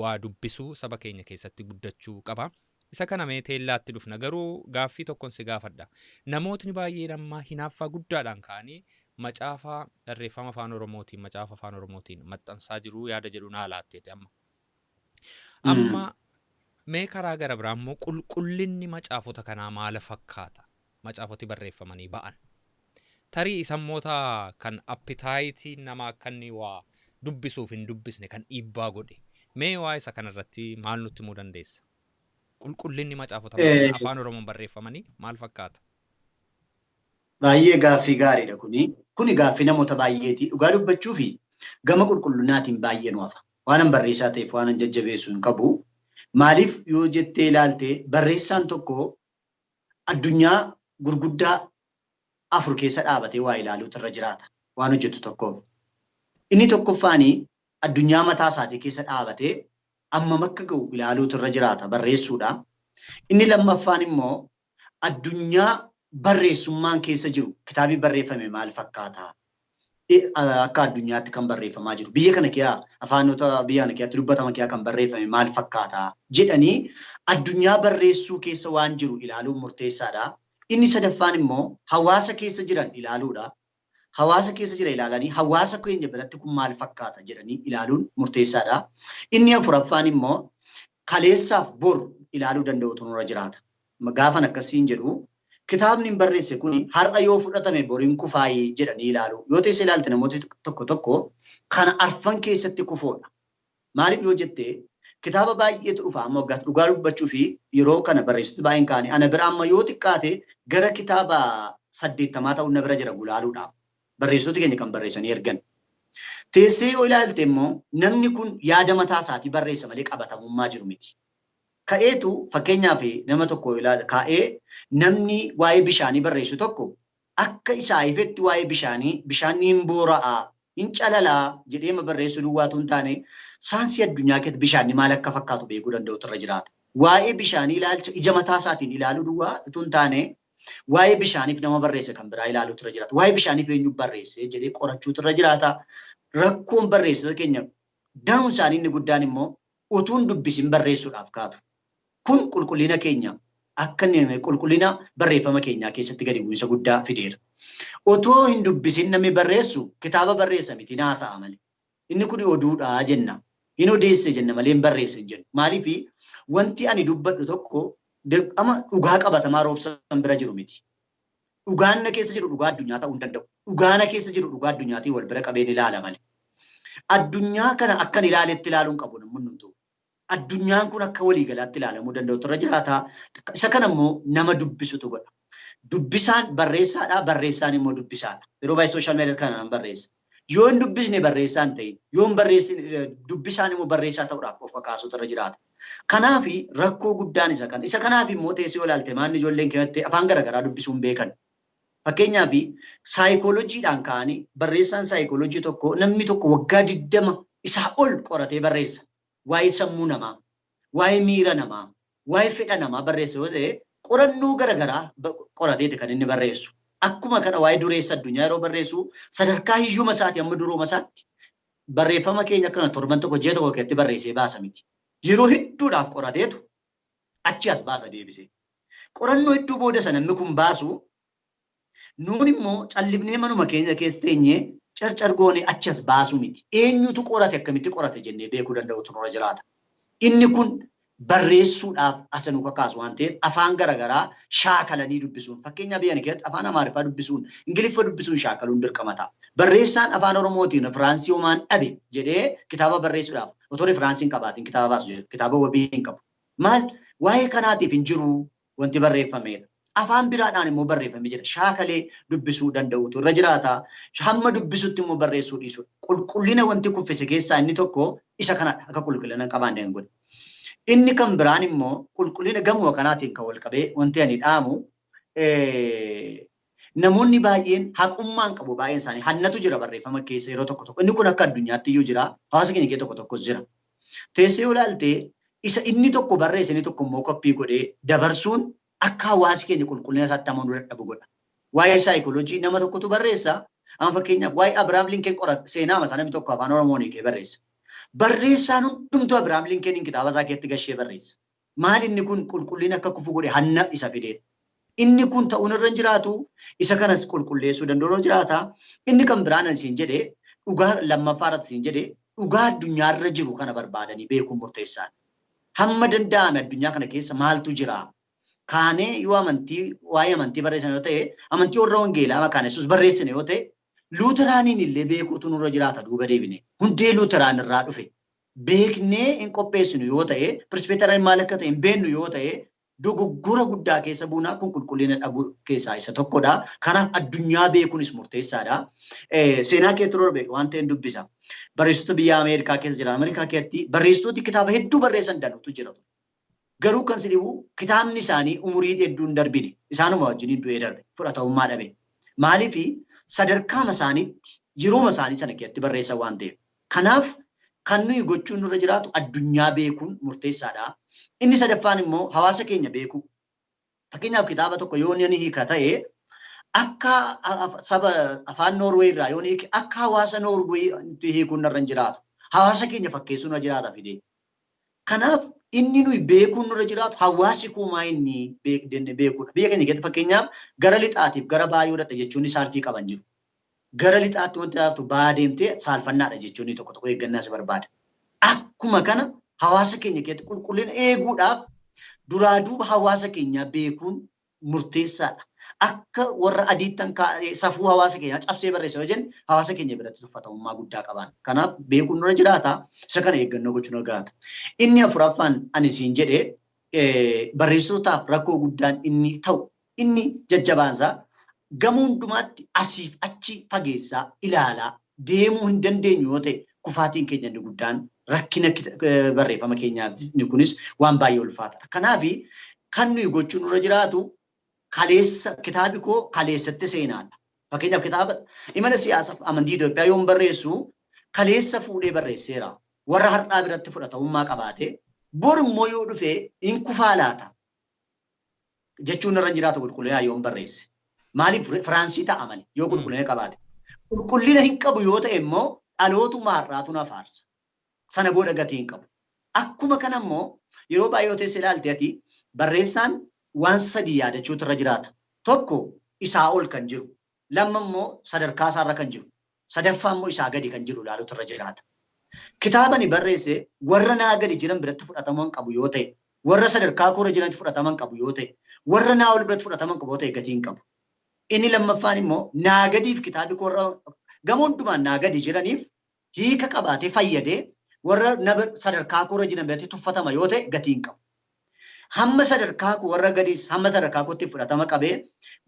waa dubbisuu saba keenya keessatti guddachuu qaba. Isa kana mee teellaatti dhufna. Garuu gaaffii tokkon si gaafadha. Namootni baay'een amma hinaaffaa guddaadhaan ka'anii macaafa barreeffama afaan Oromootiin macaafa afaan Oromootiin maxxansaa jiru yaada jedhu naa laatteeti amma. Amma mee karaa gara biraa immoo qulqullinni macaafota kanaa maal fakkaata? Macaafoti barreeffamanii ba'an. Tarii isammoota kan appitaayitii nama akka inni waa dubbisuuf hin dubbisne kan dhiibbaa godhe. Mee waa isa kanarratti maal nutti himuu dandeessa? Qulqullinni macaafota afaan Oromoon barreeffamanii maal fakkaata? Baay'ee gaaffii gaariidha kuni. Kuni gaaffii namoota baay'eeti. Dhugaa dubbachuu fi gama qulqullinaatiin baay'ee nu hafa. Waan an barreessaa ta'eef waan an jajjabeessu hin qabu. Maaliif yoo jettee ilaalte barreessaan tokko addunyaa gurguddaa afur keessa dhaabatee waa ilaaluutu irra jiraata. Waan hojjetu tokkoof. Inni tokkoffaani addunyaa mataa isaatii keessa dhaabatee ammam akka ga'u ilaaluutu irra jiraata barreessuudha. Inni lammaffaan immoo addunyaa barreessummaan keessa jiru kitaabii barreeffame maal fakkaata? Akka addunyaatti kan barreeffamaa jiru. Biyya kana keessaa afaanota biyya kana keessatti dubbataman keessaa kan barreeffame maal fakkaata? Jedhanii addunyaa barreessuu keessa waan jiru ilaaluun murteessaadha. Inni sadaffaan immoo hawaasa keessa jiran ilaaluudha. Hawaasa keessa jira ilaalanii hawaasa keenya biratti kun maal fakkaata jedhanii ilaaluun murteessaadha. Inni afuraffaan immoo kaleessaaf bor ilaaluu danda'utu nurra jiraata. Gaafan akkasiin jedhu kitaabni hin barreesse kun har'a yoo fudhatame boriin kufaayii jedhanii ilaalu. Yoo teesse ilaalte namooti tokko tokko kana arfan keessatti kufoodha. Maaliif yoo jette Kitaaba baay'eetu dhufa amma waggaatti dhugaa dubbachuu fi yeroo kana barreessitoota baay'een kaanii ana bira amma yoo xiqqaate gara kitaaba 80 ta'uu na bira jira gulaaluudhaaf. Barreessitoota keenya kan barreessanii ergan. Teessee yoo ilaalte immoo namni kun yaada mataa isaatii barreessa malee qabatamummaa jiru miti. Ka'eetu fakkeenyaaf nama tokko ilaala ka'ee namni waa'ee bishaanii barreessu tokko akka isaa ifetti waa'ee bishaanii bishaanni hin boora'aa hin calalaa jedhee ma barreessuu duwwaatu hin taane saayinsii addunyaa keessatti bishaanni maal akka fakkaatu beekuu danda'utu irra jiraata. Waa'ee bishaanii ilaalcha ija mataa isaatiin ilaaluu duwwaa utuu hin taane waa'ee bishaaniif nama barreesse kan biraa ilaaluutu irra jiraata. Waa'ee bishaaniif eenyu barreesse jedhee qorachuutu irra jiraata. Rakkoon barreessitoota keenya danuun isaanii inni guddaan immoo utuu hin dubbisin barreessuudhaaf kaatu. Kun qulqullina keenya akka qulqullina barreeffama keenyaa keessatti gadi bu'insa guddaa fideera. Otoo hin dubbisin namni barreessu kitaaba barreessa miti naasa'a malee. Inni kun oduudhaa jenna. Hin odeesse jenna malee hin barreesse hin jennu. Maaliif wanti ani dubbadhu tokko dirqama dhugaa qabatamaa roobsan bira jiru miti. Dhugaan na keessa jiru dhugaa addunyaa ta'uu hin danda'u. Dhugaa na keessa jiru dhugaa addunyaatiin wal bira qabeen ilaala malee. Addunyaa kana akkan ilaaletti ilaaluun qabu namni hundumtuu. Addunyaan kun akka waliigalaatti ilaalamuu danda'utu irra jiraata. Isa kana immoo nama dubbisutu godha. Dubbisaan barreessaadha, barreessaan immoo dubbisaadha. Yeroo baay'ee sooshaal miidiyaa kana nan barreessa. Yoo hin dubbisne barreessaan ta'in, yoo hin barreessine dubbisaan immoo barreessaa ta'uudhaaf of kakaasuutu irra jiraata. Kanaaf rakkoo guddaan isa kana. Isa kanaaf immoo teessee olaalte maanni ijoolleen keenyatti afaan garaagaraa dubbisuun beekan. Fakkeenyaaf saayikooloojiidhaan ka'anii barreessaan saayikooloojii tokko namni tokko waggaa 20 isaa ol qoratee barreessa. Waa'ee sammuu namaa, waa'ee miira namaa, waa'ee fedha namaa barreessa yoo ta'e qorannoo garaagaraa qorateeti kan inni barreessu. Akkuma kana waa'ee dureessa addunyaa yeroo barreessu sadarkaa hiyyuma isaatii amma durooma isaatti barreeffama keenya akkana torban tokko ji'a tokko keessatti barreessee baasa miti. Yeroo hedduudhaaf qorateetu achi as baasa deebisee. Qorannoo hedduu booda sana namni kun baasu nuun immoo callifnee manuma keenya keessa teenyee carcar goonee achi as baasuu miti. Eenyutu qorate akkamitti qorate jennee beekuu danda'utu nurra jiraata. Inni kun barreessuudhaaf asa nu kakaasu waan ta'eef afaan garaagaraa shaakalanii dubbisuun fakkeenyaaf biyya keessatti afaan Amaariffaa dubbisuun Ingiliffa dubbisuun shaakaluun dirqama ta'a. Barreessaan afaan Oromootiin Firaansii homaan dhabe jedhee kitaaba barreessuudhaaf otoo Firaansiin qabaatiin kitaaba baasu jedhu kitaaba wabii hin qabu. Maal waa'ee kanaatiif hin jiru wanti barreeffamedha. Afaan biraadhaan immoo barreeffamee jira. Shaakalee dubbisuu danda'utu irra jiraata. Hamma dubbisutti immoo barreessuu dhiisudha. Qulqullina wanti kuffise keessaa inni tokko isa kanadha. Akka qulqullina hin qabaanne kan godhe. Inni kan biraan immoo qulqullina gamoo kanaatiin kan wal qabee wanti ani dhaamu namoonni baay'een haqummaan qabu baay'een isaanii hannatu jira barreeffama keessa yeroo tokko tokko. Inni kun akka addunyaatti iyyuu jira. Hawaasa keenya keessa tokko tokkos jira. Teessee yoo ilaalte isa inni tokko barreesse inni tokko immoo koppii godhee dabarsuun akka hawaasi keenya qulqullina isaatti amanuu dadhabu godha. Waa'ee saayikooloojii nama tokkotu barreessa. Amma fakkeenyaaf waa'ee Abiraam Linken qorata seenaa masaa namni tokko afaan Oromoon hiikee barreessa. Barreessaan hundumtuu Abiraam Linkenin kitaaba isaa keessatti gashee barreessa. Maal inni kun qulqullina akka kufu godhe hanna isa fideedha. Inni kun ta'uun irra hin jiraatu isa kanas qulqulleessuu danda'u jiraata. Inni kan biraan isiin jedhee dhugaa lammaffaa irratti isiin jedhee dhugaa addunyaarra jiru kana barbaadanii beekuun murteessaadha. Hamma danda'ame addunyaa kana keessa maaltu jira? Kaanee yoo amantii waa'ee amantii barreessan yoo ta'e amantii warra wangeelaa maqaan Yesuus barreessine yoo ta'e Luuteraaniin illee beekuutu nurra jiraata duuba deebine. Hundee Luuteraan irraa dhufe beeknee hin qopheessinu yoo ta'e Presbyterian maal akka ta'e hin beennu yoo ta'e dogoggora guddaa keessa buunaa kun qulqullina dhabuu keessaa isa tokkodha. Kanaaf addunyaa beekuunis murteessaadha. Seenaa kee turuu beeku waan ta'een dubbisa. Barreessitoota biyya Ameerikaa keessa jira. Ameerikaa keessatti barreessitooti kitaaba hedduu barreessan danuutu jira. Garuu kan si dhibu kitaabni isaanii umurii hedduu hin darbine. Isaanuma wajjin du'ee darbe fudhatamummaa dhabe. Maaliif sadarkaama isaaniitti yerooma isaanii sana keessatti barreessan waan ta'eef. Kanaaf kan nuyi gochuun nurra jiraatu addunyaa beekuun murteessaadha. Inni sadaffaan immoo hawaasa keenya beekuu. Fakkeenyaaf kitaaba tokko yoo inni hiika ta'e akka saba afaan Noorweey irraa yoo hiike akka hawaasa Noorweeyitti hiikuun nurra hin jiraatu. Hawaasa keenya fakkeessuun nurra jiraata fidee. Kanaaf inni nuyi beekuun nurra jiraatu hawaasi kuumaa inni beekuudha. Biyya keenya keessatti fakkeenyaaf gara lixaatiif gara baay'ee godhatte jechuun saalfii qaban jiru. Gara lixaatti wanti taatu ba'aa deemtee saalfannaadha jechuun tokko tokko eeggannaa si barbaada. Akkuma kana hawaasa keenya keessatti qulqullina eeguudhaaf duraa duuba hawaasa keenyaa beekuun murteessaadha. Akka warra adiittan safuu hawaasa keenyaa cabsee barreessa yoo jenne hawaasa keenya biratti tuffatamummaa guddaa qaban. Kanaaf beekuun nurra jiraata. Isa kana eeggannoo gochuun nurra jiraata. Inni afuraffaan ani siin jedhe barreessitootaaf rakkoo guddaan inni ta'u inni jajjabaansaa gama hundumaatti asiif achi fageessaa ilaalaa deemuu hin dandeenyu yoo ta'e kufaatiin keenya inni guddaan rakkina barreeffama keenyaaf inni kunis waan baay'ee ulfaataadha. Kanaaf kan nuyi gochuun nurra jiraatu kaleessa kitaabi koo kaleessatti seenaadha. Fakkeenyaaf kitaaba imala siyaasaaf amantii Itoophiyaa yoon barreessu kaleessa fuudhee barreesseera. Warra har'aa biratti fudhatamummaa qabaate bor immoo yoo dhufe hin kufaa laata jechuun irra jiraatu qulqullina yoon barreesse. Maaliif Firaansii ta'a malee yoo qulqullina qabaate. Qulqullina hin qabu yoo ta'e immoo dhalootuma har'aatu na faarsa. Sana booda gatii hin qabu. Akkuma kana immoo yeroo baay'ee yoo teesse ilaalte ati barreessaan waan sadii yaadachuutu irra jiraata. Tokko isaa ol kan jiru, lamma immoo sadarkaa isaarra kan jiru, sadaffaa immoo isaa gadi kan jiru ilaaluutu irra jiraata. Kitaaba ani barreesse warra naa gadi jiran biratti fudhatama hin qabu yoo ta'e, warra sadarkaa koorra jiranitti fudhatama hin qabu yoo ta'e, warra naa ol biratti fudhatama hin qabu yoo ta'e gatii hin qabu. Inni lammaffaan immoo naa gadiif kitaabi koorra gama hundumaan naa gadi jiraniif hiika qabaatee fayyadee warra sadarkaa koorra jiran biratti tuffatama yoo ta'e gatii hin qabu. Hamma sadarkaa koo warra gadiis hamma sadarkaa kootti fudhatama qabee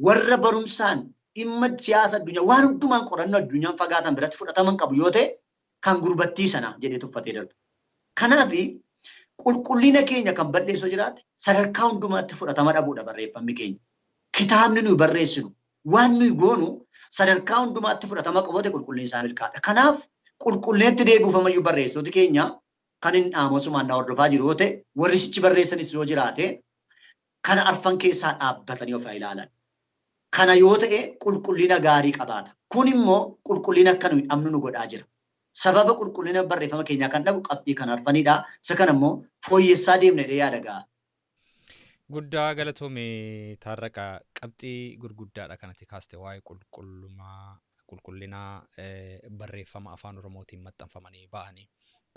warra barumsaan dhimma siyaasa addunyaa waan hundumaan qorannoo addunyaan fagaatan biratti fudhatama hin qabu yoo ta'e kan gurbattii sana jedhee tuffatee darba. Kanaaf qulqullina keenya kan balleessoo jiraate sadarkaa hundumaatti fudhatama dhabuudha barreeffamni keenya. Kitaabni nuyi barreessinu waan nuyi goonu sadarkaa hundumaatti fudhatama qabu ta'e qulqullinni isaa milkaa'aadha. Kanaaf qulqullinatti deebi'uuf ammayyuu barreessitooti keenya kan hin dhaamosumaan na hordofaa jiru yoo ta'e warri sichi barreessanis yoo jiraate kana arfan keessaa dhaabbatanii of ilaalan. Kana yoo ta'e qulqullina gaarii qabaata. Kun immoo qulqullina akka nuyi dhabnu nu godhaa jira. Sababa qulqullina barreeffama keenyaa kan dhabu qabxii kan arfanidha. Isa kana immoo fooyyessaa deemna jedhee yaada ga'a. Guddaa galatoome Taarraqa, qabxii gurguddaadha kanatti kaaste waa'ee qulqullummaa qulqullinaa barreeffama afaan Oromootiin maxxanfamanii ba'anii.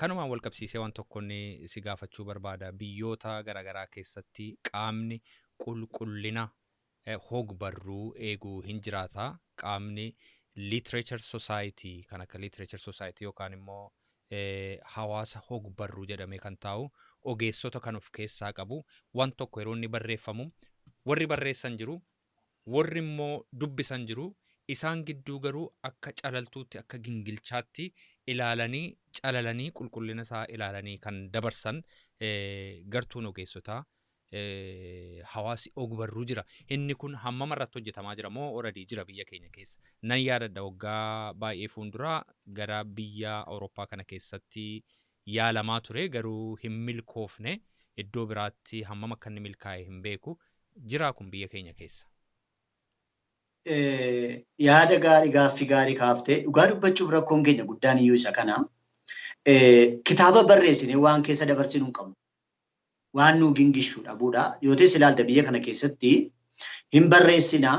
Kanumaan wal qabsiisee waan tokko inni si gaafachuu barbaada. Biyyoota garaagaraa keessatti qaamni qulqullina hog-barruu eeguu hin jiraata. Qaamni Literature Society kan akka Literature Society yookaan immoo hawaasa hog-barruu jedhamee kan taa'u ogeessota kan of keessaa qabu waan tokko yeroo inni barreeffamu warri barreessan jiru, warri immoo dubbisan jiru, isaan gidduu garuu akka calaltuutti akka gingilchaatti ilaalanii calalanii qulqullina isaa ilaalanii kan dabarsan gartuun ogeessotaa hawaasi og-barruu jira. Inni kun hammam irratti hojjetamaa jira moo already jira biyya keenya keessa? Nan yaadadha waggaa baay'ee fuulduraa gara biyya Awurooppaa kana keessatti yaalamaa ture garuu hin milkoofne, iddoo biraatti hammam akka inni milkaa'e hin beeku. Jiraa kun biyya keenya keessa? Yaada gaarii gaaffii gaarii kaaftee dhugaa dubbachuuf rakkoon keenya guddaan iyyuu isa kana. Kitaaba barreessinee waan keessa dabarsinu hin qabnu. Waan nuu gingishu dhabuudha. Yoo ta'es ilaalta biyya kana keessatti hin barreessinaa,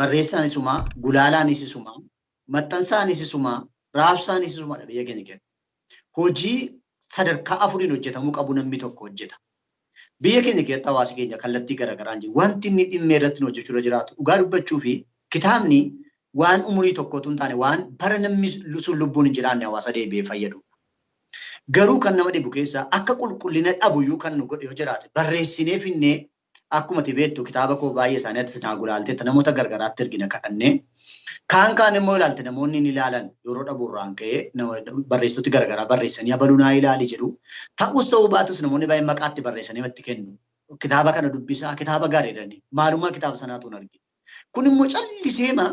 barreessaan isumaa, gulaalaanis isumaa, maxxansaanis isumaa, raabsaanis isumaadha biyya keenya keessatti. Hojii sadarkaa afuriin hojjetamuu qabu namni tokko hojjeta. Biyya keenya keessatti hawaasi keenya kallattii garaagaraan jiru. Wanti inni dhimmee irratti nu hojjechuu irra jiraatu dhugaa dubbachuu fi kitaabni waan umurii tokkootu hin taane waan bara namni sun lubbuun hin jiraanne hawaasa deebi'ee fayyadudha. Garuu kan nama dhibu keessaa akka qulqullina dhabuyyuu kan nu godhe yoo jiraate barreessinee finnee akkuma ati beektu kitaaba koo baay'ee isaanii ati naa gulaalteetta namoota gargaraatti ergina kadhannee kaan kaan immoo ilaalte namoonni ni ilaalan yeroo dhabuurraan ka'ee barreessitooti garagaraa barreessanii abaluu naa ilaali jedhu. Ta'us ta'uu baatus namoonni baay'een maqaatti barreessanii itti kennu. Kitaaba kana dubbisaa kitaaba gaarii jedhanii maalummaa kitaaba sanaatu hin argine. Kun immoo calliseema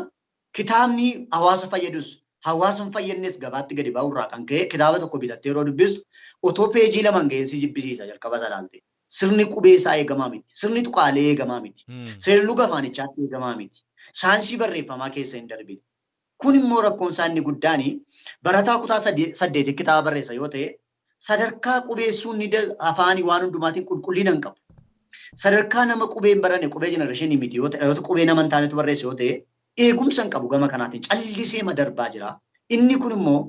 kitaabni hawaasa fayyadus hawaasa hin fayyadnes gabaatti gadi ba'urraa kan ka'e kitaaba tokko bitattee yeroo dubbistu otoo peejii lama hin ga'in si jibbisiisa jalqaba isaa ilaalte. Sirni qubee isaa eegamaa miti. Sirni tuqaalee eegamaa miti. Seerluga afaanichaatti eegamaa miti. Saayinsii barreeffamaa keessa hin darbine. Kun immoo rakkoon isaa inni guddaan barataa kutaa saddeeti kitaaba barreessa yoo ta'e sadarkaa qubeessuun ni afaanii waan hundumaatiin qulqullina hin qabu. Sadarkaa nama qubee hin baranne qubee jenereeshinii miti yoo ta'e dhaloota qubee nama hin taanetu barreessa yoo ta'e eegumsa hin qabu gama kanaatiin callisee darbaa jira. Inni kun immoo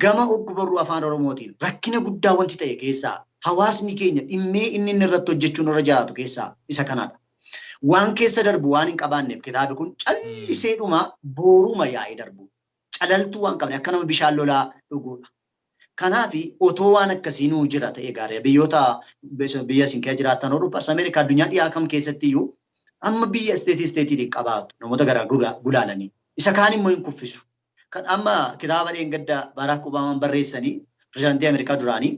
gama og-barruu afaan Oromootiin rakkina guddaa wanti ta'e keessaa hawaasni keenya dhimmee inni inni irratti hojjechuun irra jiraatu keessaa isa kanadha. Waan keessa darbu waan hin qabaanneef kitaabni kun calliseedhuma booruma yaa'ee darbu. Calaltuu waan qabne akka nama bishaan lolaa dhuguudha. Kanaaf otoo waan akkasii nuu jira ta'e gaariidha. Biyyoota biyya isin keessa jiraattan Awuroopaas Ameerikaa addunyaa dhiyaa kam keessatti iyyuu amma biyya isteetii qabaatu namoota garaa gulaalanii. Isa kaan immoo hin kuffisu. Kan amma kitaaba dheengadda Barack Obaamaan barreessanii pirezidaantii Ameerikaa duraanii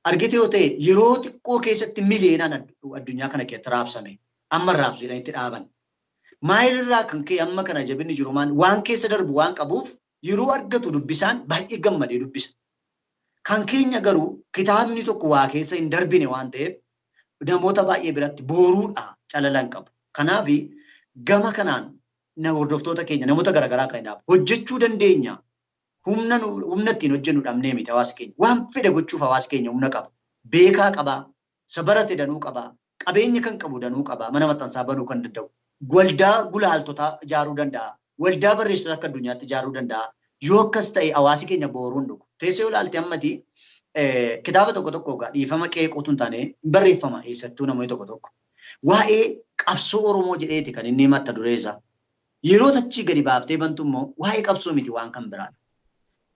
argite yoo ta'e yeroo xiqqoo keessatti miliyoonaan addunyaa kana keessatti raabsame. Amma raabsu jedhanii itti dhaaban. Maalirraa kan ka'e amma kana jabinni jiru waan keessa darbu waan qabuuf yeroo argatu dubbisaan baay'ee gammadee dubbisa. Kan keenya garuu kitaabni tokko waa keessa hin darbine waan ta'eef namoota baay'ee biratti booruudha calalan qabu. Kanaaf gama kanaan hordoftoota keenya namoota garaagaraa kan dhaabu hojjechuu dandeenya. Humna ittiin hojjennu dhabnee miti hawaasa keenya. Waan fedhe gochuuf hawaasa keenya humna qaba. Beekaa qaba. Sabarate danuu qaba. Qabeenya kan qabu danuu qaba. Mana maxxansaa banuu kan danda'u. Waldaa gulaaltotaa ijaaruu danda'a. Waldaa barreessitoota akka addunyaatti ijaaruu danda'a. Yoo akkas ta'e hawaasi keenya booruun dhugu. Teessoo ilaalte ammati kitaaba tokko tokko egaa dhiifama qeeqootu hin taane barreeffama eessattuu namoonni tokko tokko. Waa'ee qabsoo Oromoo jedheeti kan inni mata dureessa. Yeroo tachii gadi baaftee bantu immoo waa'ee qabsoo miti waan kan biraadha.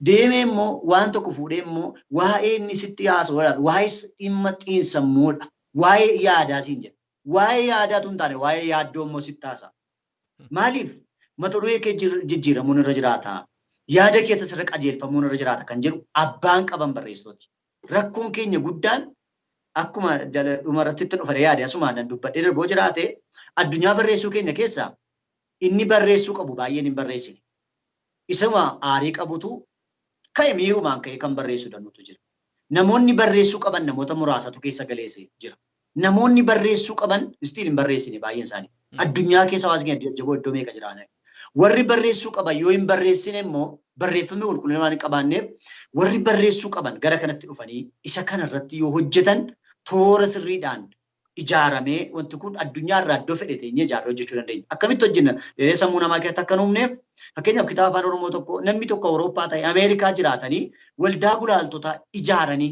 Deemee immoo waan tokko fuudhee immoo waa'ee inni sitti haasa'u waa'ee dhimma xiinsammuudha. Waa'ee yaadaa siin jedha. Waa'ee yaadaatu hin taane waa'ee yaaddoo immoo sitti haasa'a. Maaliif mata duree kee jijjiiramuun irra jiraata. Yaada kee tasirra qajeelfamuun irra jiraata kan jedhu abbaan qaban barreessitooti. Rakkoon keenya guddaan akkuma dhumarratti itti dhufee yaade asumaan dubbadhee darboo jiraate addunyaa barreessuu keenya keessaa inni barreessuu qabu baay'een hin barreessine. Isuma aarii qabutu ka'e miirumaan ka'e kan barreessuu danda'utu jira. Namoonni barreessuu qaban namoota muraasatu keessa galeesse jira. Namoonni barreessuu qaban istiin hin barreessine baay'een isaanii. Addunyaa keessa hawaasni keenya jajjaboo iddoo meeqa jiraatan. Warri barreessuu qaban yoo hin barreessine immoo barreeffamni qulqullina waan hin qabaanneef warri barreessuu qaban gara kanatti dhufanii isa kanarratti yoo hojjetan toora sirriidhaan ijaaramee wanti kun addunyaa irraa iddoo fedhe teenyee ijaarree hojjechuu dandeenya. Akkamitti hojjenna? Yeroo sammuu namaa keessatti akka nuumneef fakkeenyaaf kitaaba afaan Oromoo tokko namni tokko Awurooppaa ta'e Ameerikaa jiraatanii waldaa gulaaltotaa ijaaranii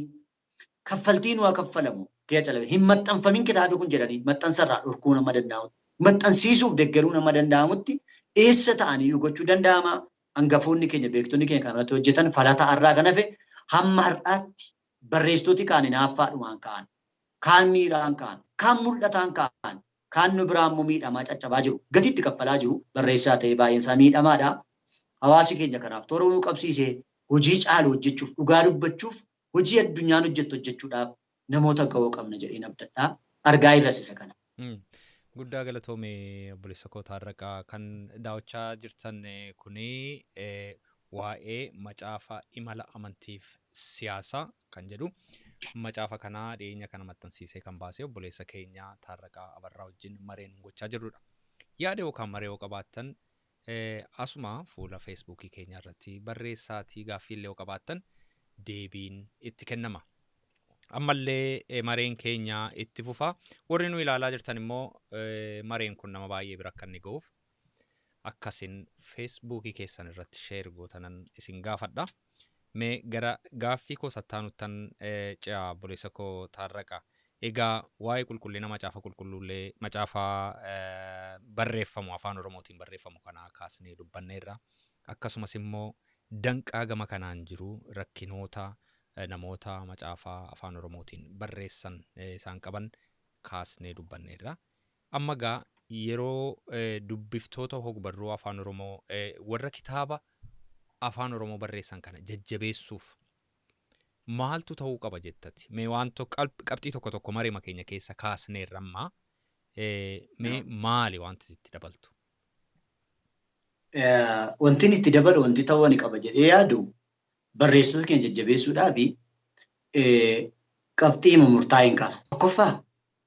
kaffaltiin waa kaffalamu kee calabe hin maxxanfamin kitaabni kun jedhanii maxxansarraa dhorkuu nama danda'amutti maxxansiisuuf deeggaruu nama danda'amutti eessa ta'aniyyuu gochuu danda'ama. Hangafoonni keenya beektonni keenya kan irratti hojjetan falata har'aa kan hafe hamma har'aatti barreessitooti kaan hinaaffaadhumaan ka'an, kaan miiraan ka'an, kaan mul'ataan ka'an, kaan nu biraa immoo miidhamaa caccabaa jiru. Gatiitti kaffalaa jiru barreessaa ta'e baay'een isaa miidhamaadha. Hawaasi keenya kanaaf toora nuu qabsiisee hojii caalu hojjechuuf, dhugaa dubbachuuf, hojii addunyaan hojjettu hojjechuudhaaf namoota ga'oo qabna jedheen abdadhaa. Argaa irras isa kana. Guddaa galatoome obboleessa koo Taarraqaa kan daawwachaa jirtan kuni waa'ee macaafa imala amantiif siyaasaa kan jedhu macaafa kanaa dhiyeenya kana maxxansiisee kan baase obboleessa keenya Taarraqaa Abarraa wajjin mareen gochaa jirrudha. Yaada yookaan maree yoo qabaattan asuma fuula feesbuukii keenya irratti barreessaatii gaaffii illee yoo qabaattan deebiin itti kennama. Ammallee mareen keenya itti fufa. Warri nu ilaalaa jirtan immoo mareen kun nama baay'ee bira akka inni ga'uuf akkasin feesbuukii keessan irratti sheer gootanan isin gaafadha. Mee gara gaaffii koo sattaanuttan ce'a obboleessa koo Taarraqa. Egaa waa'ee qulqullina macaafa qulqulluullee macaafa barreeffamu afaan Oromootiin barreeffamu kanaa kaasnee dubbanneerra. Akkasumas immoo danqaa gama kanaan jiru rakkinoota namoota macaafa afaan Oromootiin barreessan isaan qaban kaasnee dubbanneerra. Amma gaa yeroo dubbiftoota hogbarruu afaan Oromoo warra kitaaba afaan Oromoo barreessan kana jajjabeessuuf maaltu ta'uu qaba jettati? Mee waan qabxii tokko tokko mareema keenya keessa kaasneerra ammaa mee maali wanti itti dabaltu? Wanti itti dabalu wanti ta'uu ani qaba jedhee yaadu barreessitoota keenya jajjabeessuudhaaf qabxii murtaa'een kaasa. Tokkoffaa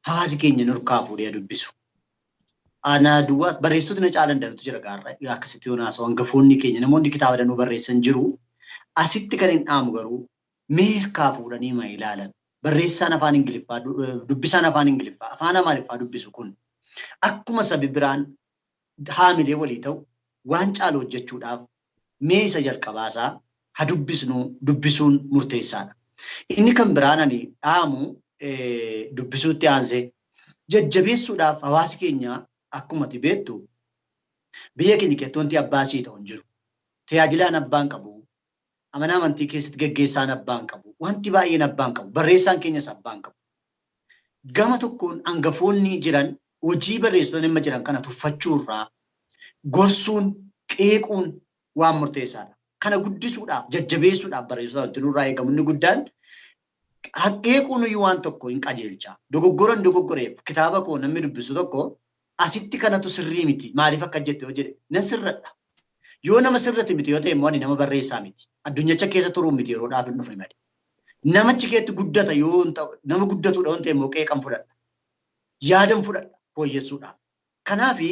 hawaasi keenya nurkaa fuudhee dubbisu. Ana duwwaa barreessitoota na caalan danuutu jira gaarra akkasitti yoo haasa'u hangafoonni keenya namoonni kitaaba danuu barreessan jiru. Asitti kan hin dhaamu garuu meerkaa fuudhanii ma ilaalan. Barreessaan afaan Ingiliffaa dubbisaan afaan Ingiliffaa afaan Amaariffaa dubbisu kun akkuma sabi biraan haamilee walii ta'u waan caalu hojjechuudhaaf mee isa jalqabaasaa ha dubbisnu dubbisuun murteessaadha. Inni kan biraan ani dhaamu dubbisuutti aansee jajjabeessuudhaaf hawaasi keenya Akkuma ati beektu biyya keenya keessatti wanti abbaa sii ta'u hin jiru. Tajaajilaan abbaan qabu. Amanaa amantii keessatti geggeessaan abbaan qabu. Wanti baay'een abbaan qabu. Barreessaan keenyas abbaan qabu. Gama tokkoon hangafoonni jiran hojii barreessitoonni amma jiran kana tuffachuurraa gorsuun, qeequun waan murteessaadha. Kana guddisuudhaaf, jajjabeessuudhaaf barreessitoota wanti nurraa eegamu inni guddaan qeequun iyyuu waan tokko hin qajeelcha. Dogoggoran dogoggoreef kitaaba koo namni dubbisu tokko asitti kanatu sirrii miti. Maaliif akka jette yoo jedhe nan sirradha. Yoo nama sirrate miti yoo ta'e immoo ani nama barreessaa miti. Addunyacha keessa turuu miti yeroodhaaf hin dhufne malee. Namachi keetti guddata yoo nama guddatudha yoo ta'e immoo qeeqan fudhadha. Yaadan fudhadha fooyyessuudhaaf. Kanaafi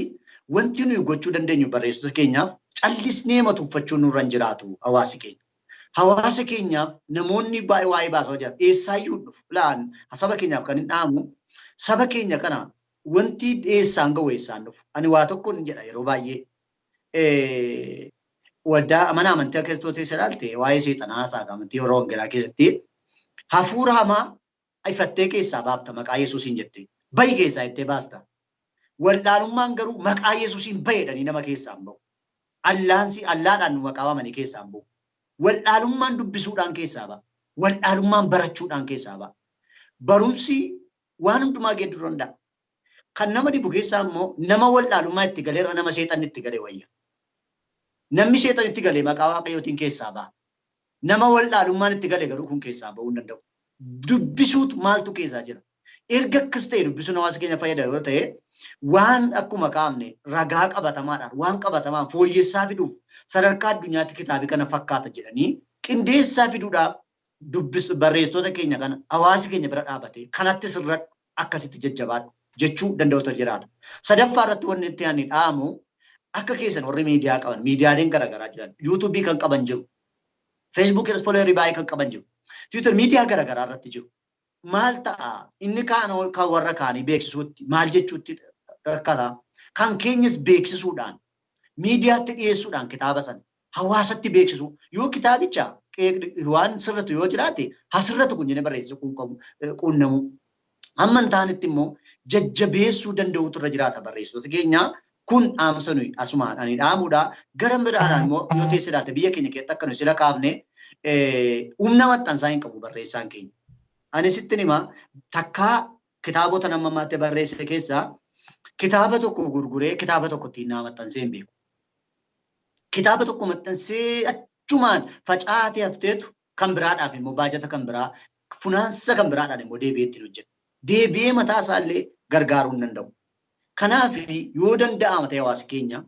wanti nuyi gochuu dandeenyu barreessitoota keenyaaf callisnee matuuffachuun nurra hin jiraatu hawaasi keenya. Hawaasa keenyaaf namoonni baay'ee waa'ee baasaa jiran eessaayyuu dhufu. Laan saba keenyaaf kan hin dhaamu saba keenya kana wanti eessaan gahu eessaan dhufu. Ani waa tokko hin jedha yeroo baay'ee. Waldaa mana amantii keessatti teessa ilaalte waa'ee seexanaa haasaa amantii yeroo wangeelaa keessatti hafuura hamaa ifattee keessaa baafta maqaa Yesuusiin jettee. Bahi keessaa jettee baasta. Wallaalummaan garuu maqaa Yesuusiin baheedhanii nama keessaa hin bahu. Allaansi allaadhaan maqaa waamanii keessaa hin bahu. Wallaalummaan dubbisuudhaan keessaa ba'a. Wallaalummaan barachuudhaan keessaa ba'a. Barumsi waan hundumaa geeddaruu danda'a. Kan nama dhibu keessaa immoo nama wallaalummaa itti galeerra nama seexanni itti galee wayya. Namni seexan itti galee maqaa Waaqayyootiin keessaa ba'a. Nama wallaalummaan itti galee garuu kun keessaa bahuu hin danda'u. Dubbisuutu maaltu keessaa jira? Erga akkas ta'e dubbisuun hawaasa keenya fayyada yoo ta'e waan akkuma kaafne ragaa qabatamaadhaan waan qabatamaan fooyyessaa fiduuf sadarkaa addunyaatti kitaabi kana fakkaata jedhanii qindeessaa fiduudhaaf barreessitoota keenya kana hawaasi keenya bira dhaabatee kanatti sirradhu akkasitti jajjabaadhu jechuu danda'utu jiraata. Sadaffaa irratti wanni itti ani dhaamu akka keessan warri miidiyaa qaban miidiyaaleen garaagaraa jiran yuutuubii kan qaban jiru feesbuukii irratti foloowerii baay'ee kan qaban jiru tiwiitar miidiyaa garaagaraa irratti jiru. Maal ta'a inni kaan kan warra kaanii beeksisuutti maal jechuutti rakkata kan keenyas beeksisuudhaan miidiyaatti dhiyeessuudhaan kitaaba sana hawaasatti beeksisuu yoo kitaabicha waan sirratu yoo jiraate hasirratu kun jennee barreessuu quunnamu. Amma hin taanetti immoo jajjabeessuu danda'utu irra jiraata barreessitoota keenya kun dhaamsa nuyi asumaan ani dhaamuudha. Gara biraadhaan immoo yoo teesse ilaalte biyya keenya keessatti akka nuyi sila kaafne humna maxxansaa hin qabu barreessaan keenya. Ani sittin hima takkaa kitaabota nama ammaatti barreesse keessaa kitaaba tokko gurguree kitaaba tokko ittiin naa maxxansee hin beeku. Kitaaba tokko maxxansee achumaan facaatee hafteetu kan biraadhaaf immoo baajata kan biraa funaansa kan biraadhaan immoo deebi'ee ittiin hojjeta. Deebi'ee mataa isaallee gargaaruu hin danda'u. Kanaaf yoo danda'ama ta'e hawaasa keenya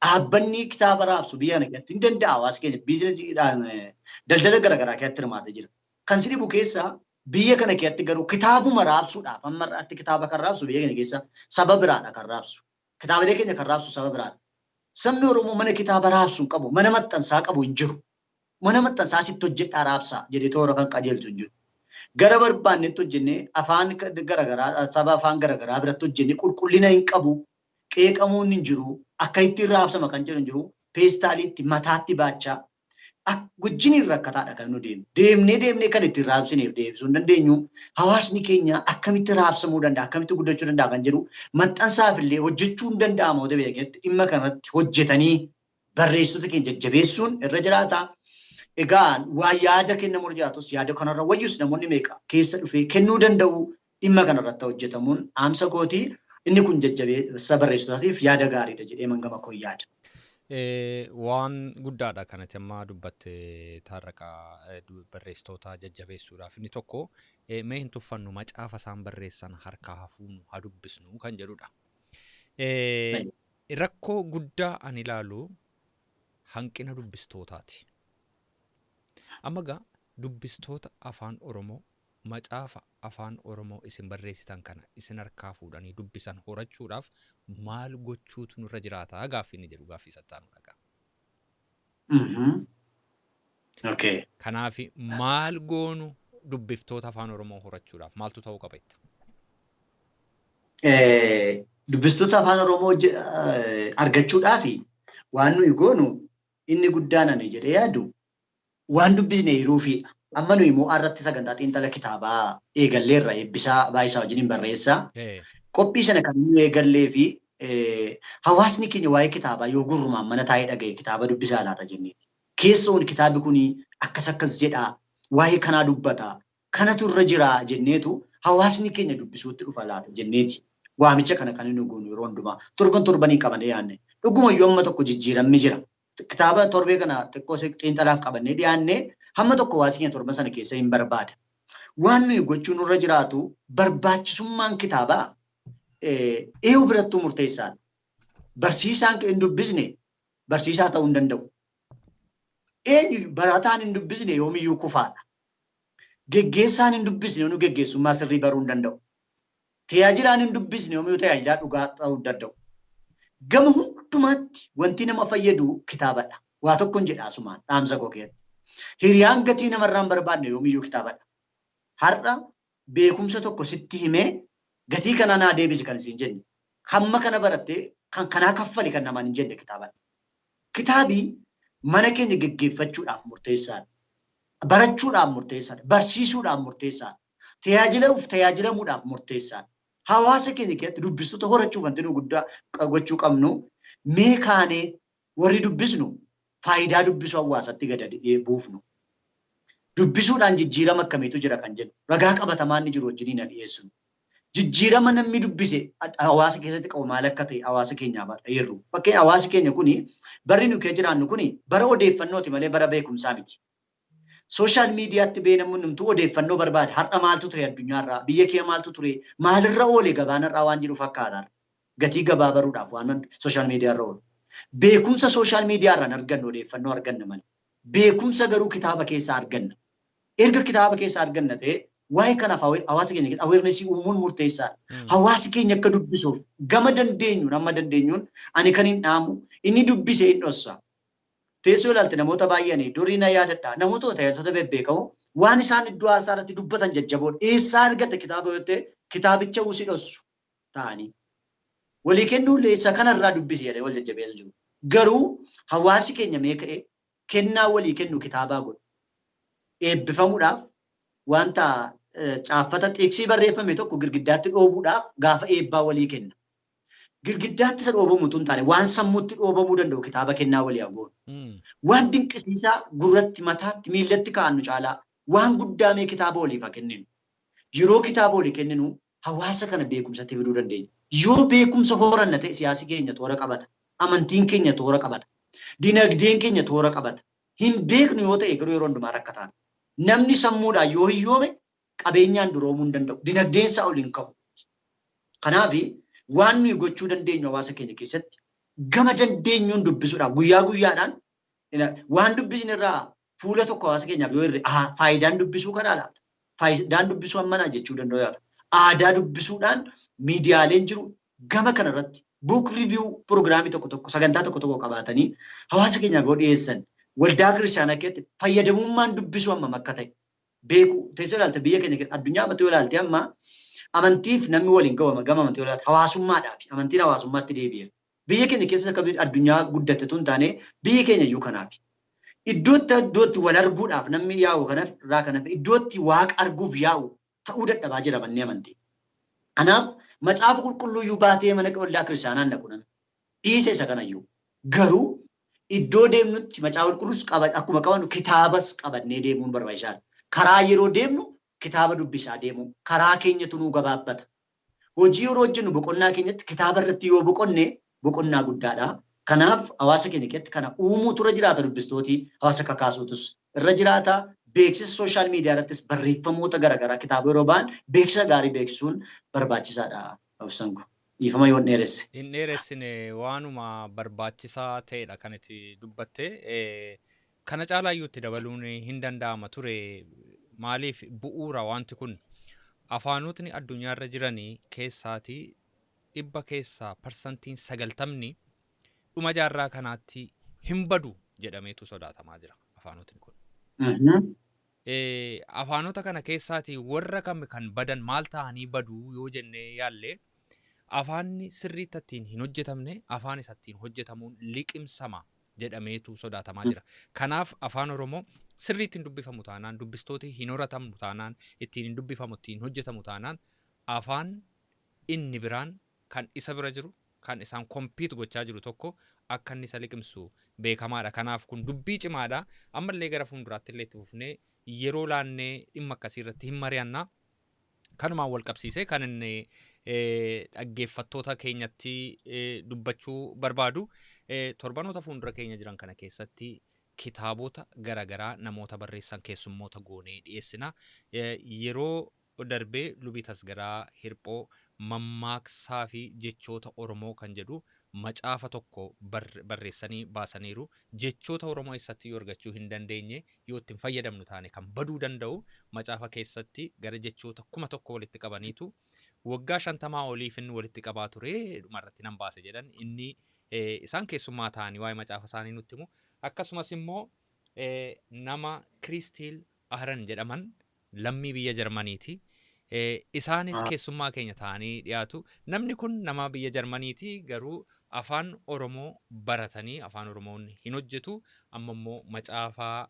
dhaabbanni kitaaba raabsu biyya kana keessatti hin danda'a hawaasa keenya biizinesiidhaan daldala garaagaraa keessatti hirmaatee jira. Kan si dhibu keessaa biyya kana keessatti garuu kitaabuma raabsuudhaaf amma irraatti kitaaba kan raabsu biyya kana keessa saba biraadha kan raabsu. Kitaabilee keenya kan raabsu saba biraadha. Sabni Oromoo mana kitaaba raabsu hin qabu, mana maxxansaa qabu hin jiru. Mana maxxansaa sitti hojjedhaa raabsaa jedhee toora kan qajeelchu hin jiru. Gara barbaannetti hojjennee afaan garaagaraa saba afaan garaagaraa biratti hojjennee qulqullina hin qabu, qeeqamuun hin jiru, akka ittiin raabsama kan jedhu hin jiru, peestaaliitti mataatti baachaa wajjiniin rakkataadha kan nu deemnu. Deemnee deemnee kan ittiin raabsineef deebisuu hin dandeenyu. Hawaasni keenya akkamitti raabsamuu danda'a, akkamitti guddachuu danda'a kan jedhu maxxansaaf illee hojjechuu hin danda'ama yoo ta'e keessatti dhimma kanarratti hojjetanii barreessitoota keenya jajjabeessuun irra jiraata. Egaa waa yaada kennamu irra jiraatus yaada kanarra wayyus namoonni meeqa keessa dhufee kennuu danda'u dhimma kanarratti hojjetamuun dhaamsa kooti. Inni kun jajjabeessa barreessitootaatiif yaada gaariidha jedhee mangama koo yaada. Waan guddaadha kanatti amma dubbatte Taarraqaa barreessitoota jajjabeessuudhaaf inni tokko mee hin tuffannu macaafa isaan barreessan harkaa hafuunu haa dubbisnu kan jedhudha. Rakkoo guddaa ani ilaalu hanqina dubbistootaati. Amma egaa dubbistoota afaan Oromoo macaafa afaan Oromoo isin barreessitan kana isin harkaa fuudhanii dubbisan horachuudhaaf maal gochuutu nurra jiraata gaaffii inni jedhu gaaffii sattaanu dhagaa. Kanaaf maal goonu dubbiftoota afaan Oromoo horachuudhaaf maaltu ta'uu qaba jetta? Dubbistoota afaan Oromoo argachuudhaaf waan nuyi goonu inni guddaan ani jedhee yaadu waan dubbisne hiruufiidha. Amma nuyi immoo irratti sagantaa xiinxala kitaabaa eegalleerra eebbisaa baay'isaa wajjin barreessaa. Qophii sana kan nuyi eegallee fi Hawaasni keenya waa'ee kitaabaa yoo gurrumaan mana taa'ee dhaga'e kitaaba dubbisaa laata jenneeti. Keessoon kitaabi kun akkas akkas jedhaa, waa'ee kanaa dubbata, kanatu irra jira jenneetu hawaasni keenya dubbisuutti dhufa laata jenneeti. Waamicha kana kan inni goonu yeroo hundumaa torban torbanii qabannee dhiyaanne. Dhugumayyuu amma tokko jijjiiramni jira. Kitaaba torbee kana xiqqoo xiinxalaaf qabannee dhiyaanne hamma tokko hawaasni keenya torban sana keessa hin barbaada. Waan nuyi gochuun nurra jiraatu barbaachisummaan kitaabaa eeyyuu birattuu murteessaadha. Barsiisaan hin dubbisne barsiisaa ta'uu hin danda'u. Eenyu barataan hin dubbisne yoomiyyuu kufaadha. Geggeessaan hin dubbisne yoomuu geggeessummaa sirrii baruu hin danda'u. Tajaajilaan hin dubbisne yoomiyyuu tajaajilaa dhugaa ta'uu hin danda'u. Gama hundumaatti wanti nama fayyadu kitaabadha. Waa tokkoon jedha asumaan dhaamsa koo keessatti. Hiriyaan gatii namarraa hin barbaadne yoomiyyuu kitaabadha. Har'a beekumsa tokko sitti himee gatii kanaa naa deebisi kan isin jenne. Hamma kana barattee kan kanaa kaffali kan namaan hin jenne kitaabadha. Kitaabi mana keenya geggeeffachuudhaaf murteessaadha. Barachuudhaaf murteessaadha. Barsiisuudhaaf murteessaadha. Tajaajiluuf tajaajilamuudhaaf murteessaadha. Hawaasa keenya keessatti dubbistoota horachuuf wanti nu guddaa gochuu qabnu mee kaanee warri dubbisnu faayidaa dubbisuu hawaasatti gad buufnu. Dubbisuudhaan jijjiirama akkamiitu jira kan jedhu ragaa qabatamaa inni jiru wajjiniin dhiyeessinu. Jijjiirama namni dubbise hawaasa keessatti qabu maal akka ta'e hawaasa keenyaaf eerru. Fakkeenya hawaasi keenya kuni barri nu keessa jiraannu kuni bara odeeffannooti malee bara beekumsaa miti. Sooshaal miidiyaatti bee namni hundumtuu odeeffannoo barbaada. Har'a maaltu ture addunyaarraa? Biyya kee maaltu ture? Maalirra oole gabaanarraa waan jedhu fakkaata. Gatii gabaa baruudhaaf waan sooshaal miidiyaarra oolu. Beekumsa sooshaal miidiyaarraan argannu odeeffannoo arganna malee. Beekumsa garuu kitaaba keessaa arganna. Erga kitaaba keessaa arganna ta'e waa'ee kanaaf hawaasa keenya keessatti awarenessii uumuun murteessaadha. Hawaasi keenya akka dubbisuuf gama dandeenyuun amma dandeenyuun ani kan hin dhaamu inni dubbise hin dhossa. Teessoo ilaalte namoota baay'een durii na yaadadha. Namoota tajaajiltoota bebbeekamoo waan isaan iddoo haasaa irratti dubbatan jajjaboodha. Eessaa argatte kitaaba yoo ta'e kitaabicha usi dhossu ta'anii. Walii kennuullee isa kanarraa dubbisi jedhee wal jajjabeessu jiru. Garuu hawaasi keenya mee ka'ee kennaa walii kennu kitaabaa godhu. Eebbifamuudhaaf wanta caaffata xiiksii barreeffame tokko girgiddaatti dhoobuudhaaf gaafa eebbaa walii kenna. Girgiddaatti isa dhoobamu tun taane waan sammuutti dhoobamuu danda'u kitaaba kennaa walii haa goonu. Waan dinqisiisaa gurratti, mataatti, miillatti kaa'annu caalaa waan guddaa mee kitaaba waliif haa kenninu. Yeroo kitaaba walii kenninu hawaasa kana beekumsatti fiduu dandeenya. Yoo beekumsa horanna ta'e siyaasi keenya toora qabata. Amantiin keenya toora qabata. Dinagdeen keenya toora qabata. Hin beeknu yoo ta'e garuu yeroo hundumaa rakkataan. Namni sammuudhaan yoo hiyyoome qabeenyaan duroomuu hin danda'u. Dinagdeen isaa ol hin ka'u. Kanaaf waan nuyi gochuu dandeenyu hawaasa keenya keessatti gama dandeenyuun dubbisuudhaaf guyyaa guyyaadhaan waan dubbisne irraa fuula tokko hawaasa keenyaaf yoo hirre faayidaan dubbisuu kanaa laata? Faayidaan dubbisuu hammanaa jechuu danda'u laata? Aadaa dubbisuudhaan miidiyaaleen jiru gama kanarratti book review piroogiraamii tokko tokko sagantaa tokko tokko qabaatanii hawaasa keenyaaf yoo dhiyeessan waldaa kiristaanaa keessatti fayyadamummaan dubbisuu hammam akka ta'e beeku. Teessoo ilaalte biyya keenya keessatti addunyaa amantii yoo ilaalte amma amantiif namni waliin ga'u gama amantii yoo ilaalte hawaasummaadhaaf amantiin hawaasummaatti deebi'eera. Biyya keenya keessatti akka addunyaa guddatte tun taane biyya keenya iyyuu kanaaf. Iddootti iddootti wal arguudhaaf namni yaa'u kanaaf irraa kanaaf iddootti waaqa arguuf yaa'u ta'uu dadhabaa jira manni amantii. Kanaaf macaafa qulqulluu iyyuu baatee mana waldaa kiristaanaan dhaqu namni. Dhiise isa kanayyuu. Garuu iddoo deemnutti macaafa qulqulluus akkuma qabannu kitaabas qabannee deemuun barbaachisaadha. Karaa yeroo deemnu kitaaba dubbisaa deemuu karaa keenyatu nuu gabaabbata. Hojii yeroo hojjennu boqonnaa keenyatti kitaaba irratti yoo boqonne boqonnaa guddaadha. Kanaaf hawaasa keenya keessatti kana uumuutu irra jiraata dubbistootii hawaasa kakaasuutus irra jiraata. Beeksisa sooshaal miidiyaa irrattis barreeffamoota garaagaraa kitaaba yeroo ba'an beeksisa gaarii beeksisuun barbaachisaadha. Obsan kun dhiifama yoo hin dheeresse. Hin dheeressine waanuma barbaachisaa ta'edha kan itti dubbatte. Kana caalaayyuu itti dabaluun hin danda'ama ture. Maaliif bu'uura wanti kun afaanotni addunyaarra jiranii keessaatii 90% dhuma jaarraa kanaatti hin badu jedhameetu sodaatamaa jira afaanotni kun. Afaanota kana keessaatii warra kam kan badan maal ta'anii baduu yoo jennee yaalle afaanni sirriitti ittiin hin hojjetamne afaan isa ittiin hojjetamuun liqimsama jedhameetu sodaatamaa jira. Kanaaf afaan Oromoo sirriitti hin dubbifamu taanaan dubbistooti hin horatamnu taanaan ittiin hin dubbifamu ittiin hojjetamu taanaan afaan inni biraan kan isa bira jiru kan isaan compete gochaa jiru tokko akka inni isa liqimsu beekamaadha. Kanaaf kun dubbii cimaadha. Ammallee gara fuulduraatti illee itti fufnee yeroo laannee dhimma akkasii irratti hin mari'anna. Kanumaan wal qabsiisee kan inni dhaggeeffattoota keenyatti dubbachuu barbaadu, torbanoota fuuldura keenya jiran kana keessatti kitaabota garaagaraa namoota barreessan keessummoota goonee dhiyeessina. Yeroo darbee Lubii Tasgaraa Hirphoo mammaaksaa fi jechoota Oromoo kan jedhu macaafa tokko barreessanii baasaniiru. Jechoota Oromoo eessatti yoo argachuu hin dandeenye, yoo ittiin fayyadamnu taane kan baduu danda'u, macaafa keessatti gara jechoota 1000 walitti qabaniitu waggaa 50 oliif inni walitti qabaa ture, dhumarratti nan baase jedhan. Inni isaan keessummaa ta'anii waa'ee macaafa isaanii nutti himu. Akkasumas immoo nama Kiristiil Ahran jedhaman, lammii biyya Jarmaniiti. Isaanis keessummaa keenya ta'anii dhiyaatu. Namni kun nama biyya Jarmaniiti, garuu afaan Oromoo baratanii afaan Oromoon hin hojjetu. Amma immoo macaafaa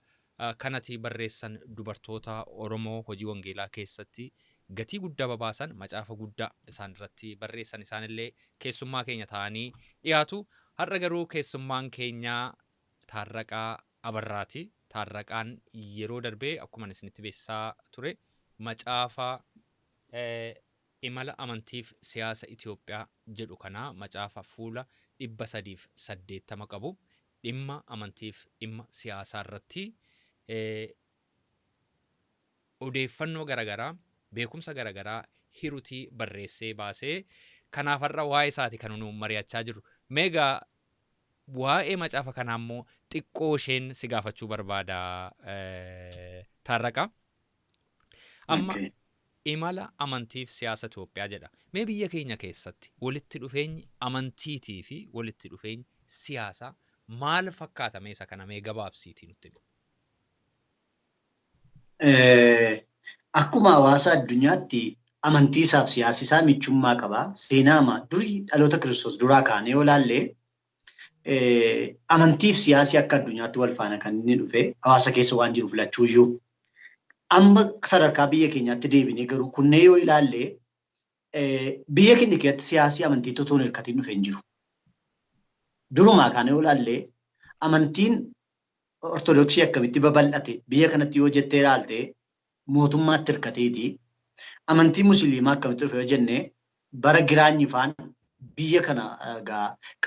kanati barreessan, dubartoota Oromoo hojii wangeelaa keessatti gatii guddaa babaasan, macaafa guddaa isaan irratti barreessan, isaanillee keessummaa keenya ta'anii dhiyaatu. Har'a garuu keessummaan keenya Taarraqaa Abarraati. Taarraqaan yeroo darbee akkuma isinitti beeksisaa ture macaafa imala amantiif siyaasa Itoophiyaa jedhu kana, macaafa fuula 380 qabu, dhimma amantiif dhimma siyaasaa irratti odeeffannoo garaagaraa, beekumsa garaagaraa hirutii barreessee baasee, kanaaf har'a waa'ee isaati kan nu mari'achaa jirru. Meegaa waa'ee macaafa kanaa immoo xiqqoo isheen si gaafachuu barbaada, Taarraqaa. Amma imala amantiif siyaasa Itoophiyaa jedha. Mee biyya keenya keessatti walitti dhufeenyi amantiitii fi walitti dhufeenyi siyaasaa maal fakkaata? Mee isa kana mee gabaabsiitii nutti himi. Akkuma hawaasa addunyaatti amantii isaaf siyaasi isaa michummaa qaba. Seenaama durii dhaloota Kiristoos duraa kaanee yoo ilaalle, amantiif siyaasi akka addunyaatti wal faana kan inni dhufe hawaasa keessa waan jiru filachuuyyuu. Amma sadarkaa biyya keenyaatti deebinee garuu kunneen yoo ilaalle, biyya keenya keessatti siyaasii amantii otoo hin hirkatiin dhufe hin jiru. Durumaa kaanee yoo ilaalle, amantiin Ortodoksii akkamitti babal'ate biyya kanatti yoo jettee ilaalte, mootummaatti hirkateeti. Amantiin Musliimaa akkamitti dhufe yoo jenne, bara Giraanyi faan biyya kana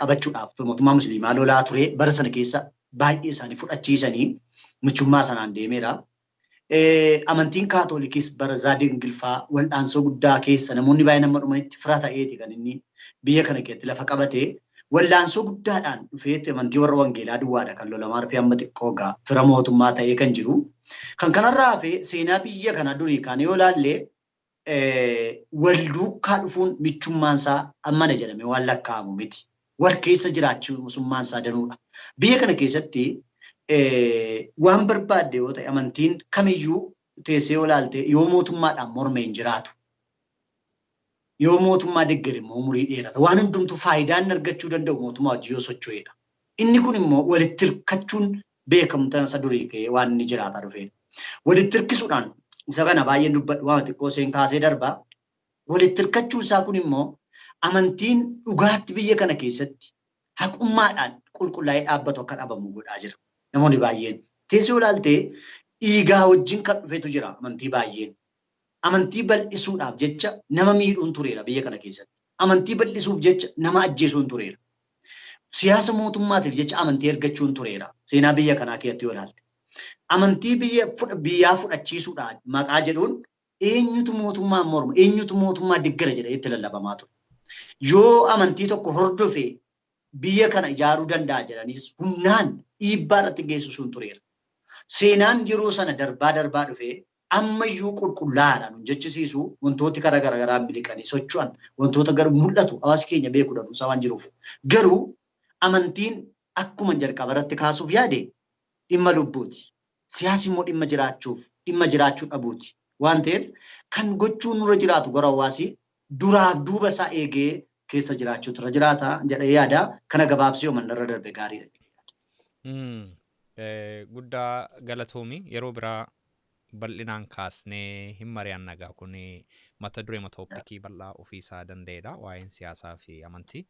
qabachuudhaaf mootummaa Musliimaa lolaa ture, bara sana keessa baay'ee isaanii fudhachiisanii michummaa sanaan deemeera. Amantiin Kaatolikis bara Zaadingilfaa wal'aansoo guddaa keessa namoonni baay'een amma dhumanitti fira ta'eeti kan inni biyya kana keessatti lafa qabate. Wal'aansoo guddaadhaan dhufeetti amantii warra wangeelaa duwwaadha kan lolamaa dhufee amma xiqqoo gaa fira mootummaa ta'ee kan jiru. Kan kanarraa hafe seenaa biyya kana durii kaan yoo ilaalle, wal duukaa dhufuun michummaan isaa ammana jedhamee waan lakkaa'amu miti. Wal keessa jiraachummaan isaa danuudha. Biyya kana keessatti waan barbaadde yoo ta'e, amantiin kamiyyuu teessee yoo ilaalte, yoo mootummaadhaan morme hin jiraatu. Yoo mootummaa deggere immoo umurii dheerata. Waan hundumtuu faayidaan argachuu danda'u mootummaa wajjin yoo socho'edha. Inni kun immoo walitti hirkachuun beekamtaa isa durii ka'ee waan inni jiraataa dhufedha. Walitti hirkisuudhaan isa kana baay'een dubbadhu, waan xiqqoo seen kaasee darba. Walitti hirkachuun isaa kun immoo amantiin dhugaatti biyya kana keessatti haqummaadhaan qulqullaa'ee dhaabbatu akka dhabamu godhaa jira. Namoonni baay'een teessee yoo ilaalte, dhiigaa wajjin kan dhufetu jira amantii baay'een. Amantii bal'isuudhaaf jecha nama miidhuun tureera biyya kana keessatti. Amantii bal'isuuf jecha nama ajjeesuun tureera. Siyaasa mootummaatiif jecha amantii ergachuun tureera. Seenaa biyya kanaa keessatti yoo ilaalte. Amantii biyya biyyaa fudhachiisuudhaan maqaa jedhuun eenyutu mootummaa morma, eenyutu mootummaa deggera jedhee itti lallabamaa ture. Yoo amantii tokko hordofe biyya kana ijaaruu danda'a jedhanis humnaan dhiibbaa irratti geessisuun tureera. Seenaan yeroo sana darbaa darbaa dhufee ammayyuu qulqullaa'aadhaan nun jechisiisu, wantooti karaa garaagaraa miliqanii socho'an, wantoota garuu mul'atu hawaasi keenya beeku dhabuunsaa waan jiruuf. Garuu amantiin akkuma jalqaba irratti kaasuuf yaade dhimma lubbuuti. Siyaasni immoo dhimma jiraachuuf, dhimma jiraachuu dhabuuti. Waan ta'eef kan gochuun nurra jiraatu gara hawaasi duraaf duuba isaa eegee keessa jiraachuutu irra jiraata jedhee yaada. Kana gabaabsee yoo irra darbe gaariidha. Guddaa galatoomi, yeroo biraa bal'inaan kaasnee hin mari'anna. Egaa kun mata duree topicii bal'aa ofiisaa danda'edha, waa'een siyaasaa fi amantii.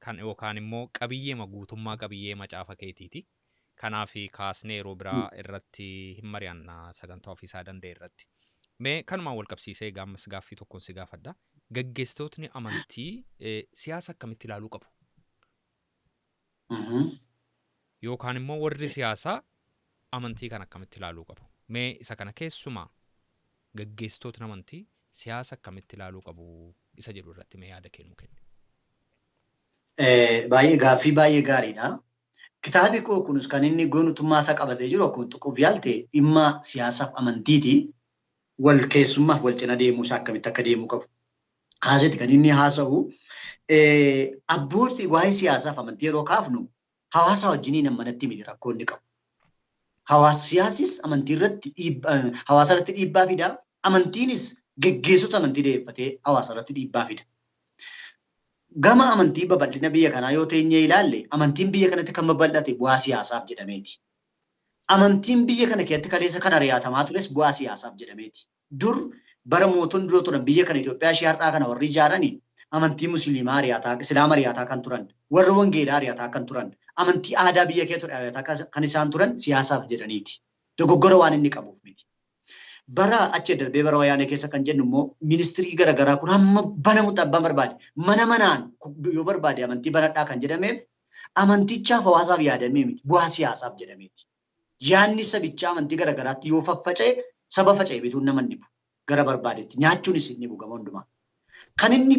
Kan yookaan immoo qabiyyeema guutummaa qabiyyee macaafa keetiiti. Kanaaf kaasnee yeroo biraa irratti hin mari'anna sagantaa ofiisaa danda'e irratti. Mee kanumaan wal qabsiisee gaammas gaaffii tokkoon si gaafadha. Gaggeessitootni amantii siyaasa akkamitti ilaaluu qabu? Yookaan immoo warri siyaasaa amantii kana akkamitti ilaaluu qabu? Mee isa kana keessumaa gaggeessitootni amantii siyaasa akkamitti ilaaluu qabu isa jedhu irratti mee yaada kennuu kenni. Baay'ee gaaffii baay'ee gaariidha. Kitaabni koo kunis kan inni goonutummaa isaa qabatee jiru akkuma tuquuf yaalte dhimma siyaasaaf amantiiti. Wal keessummaaf wal cina deemuu isaa akkamitti akka deemuu qabu. Kaasetti kan inni haasa'u abbootii waa'ee siyaasaaf amantii yeroo kaafnu hawaasa wajjiniin manatti miti rakkoo inni qabu. Hawaasa siyaasis amantii irratti hawaasa irratti dhiibbaa fida. Amantiinis geggeessota amantii dhiyeeffatee hawaasa irratti dhiibbaa fida. Gama amantii babal'ina biyya kanaa yoo teenyee ilaalle amantiin biyya kanatti kan babal'ate bu'aa siyaasaaf jedhameeti. Amantiin biyya kana keessatti kaleessa kan ari'atamaa tures bu'aa siyaasaaf jedhameeti. Dur bara mootonni duroo turan biyya kana Itoophiyaa ishee har'aa kana warri ijaaranii amantii musliimaa ari'ataa, islaama ari'ataa kan turan, warra wangeelaa ari'ataa kan turan, amantii aadaa biyya kee ture ari'ataa kan isaan turan siyaasaaf jedhaniiti. Dogoggora waan inni qabuuf miti. Bara achi darbee bara wayyaanee keessa kan jennu immoo ministirii garaagaraa kun hamma banamutti abbaan barbaade mana manaan yoo barbaade amantii banadhaa kan jedhameef amantichaaf hawaasaaf yaadamee miti bu'aa siyaasaaf jedhameeti. Yaadni sabichaa amantii garaagaraatti yoo faffaca'e saba faca'e bituun nama hin dhibu gara barbaadetti nyaachuunis hin dhibu gama hundumaa. Kan inni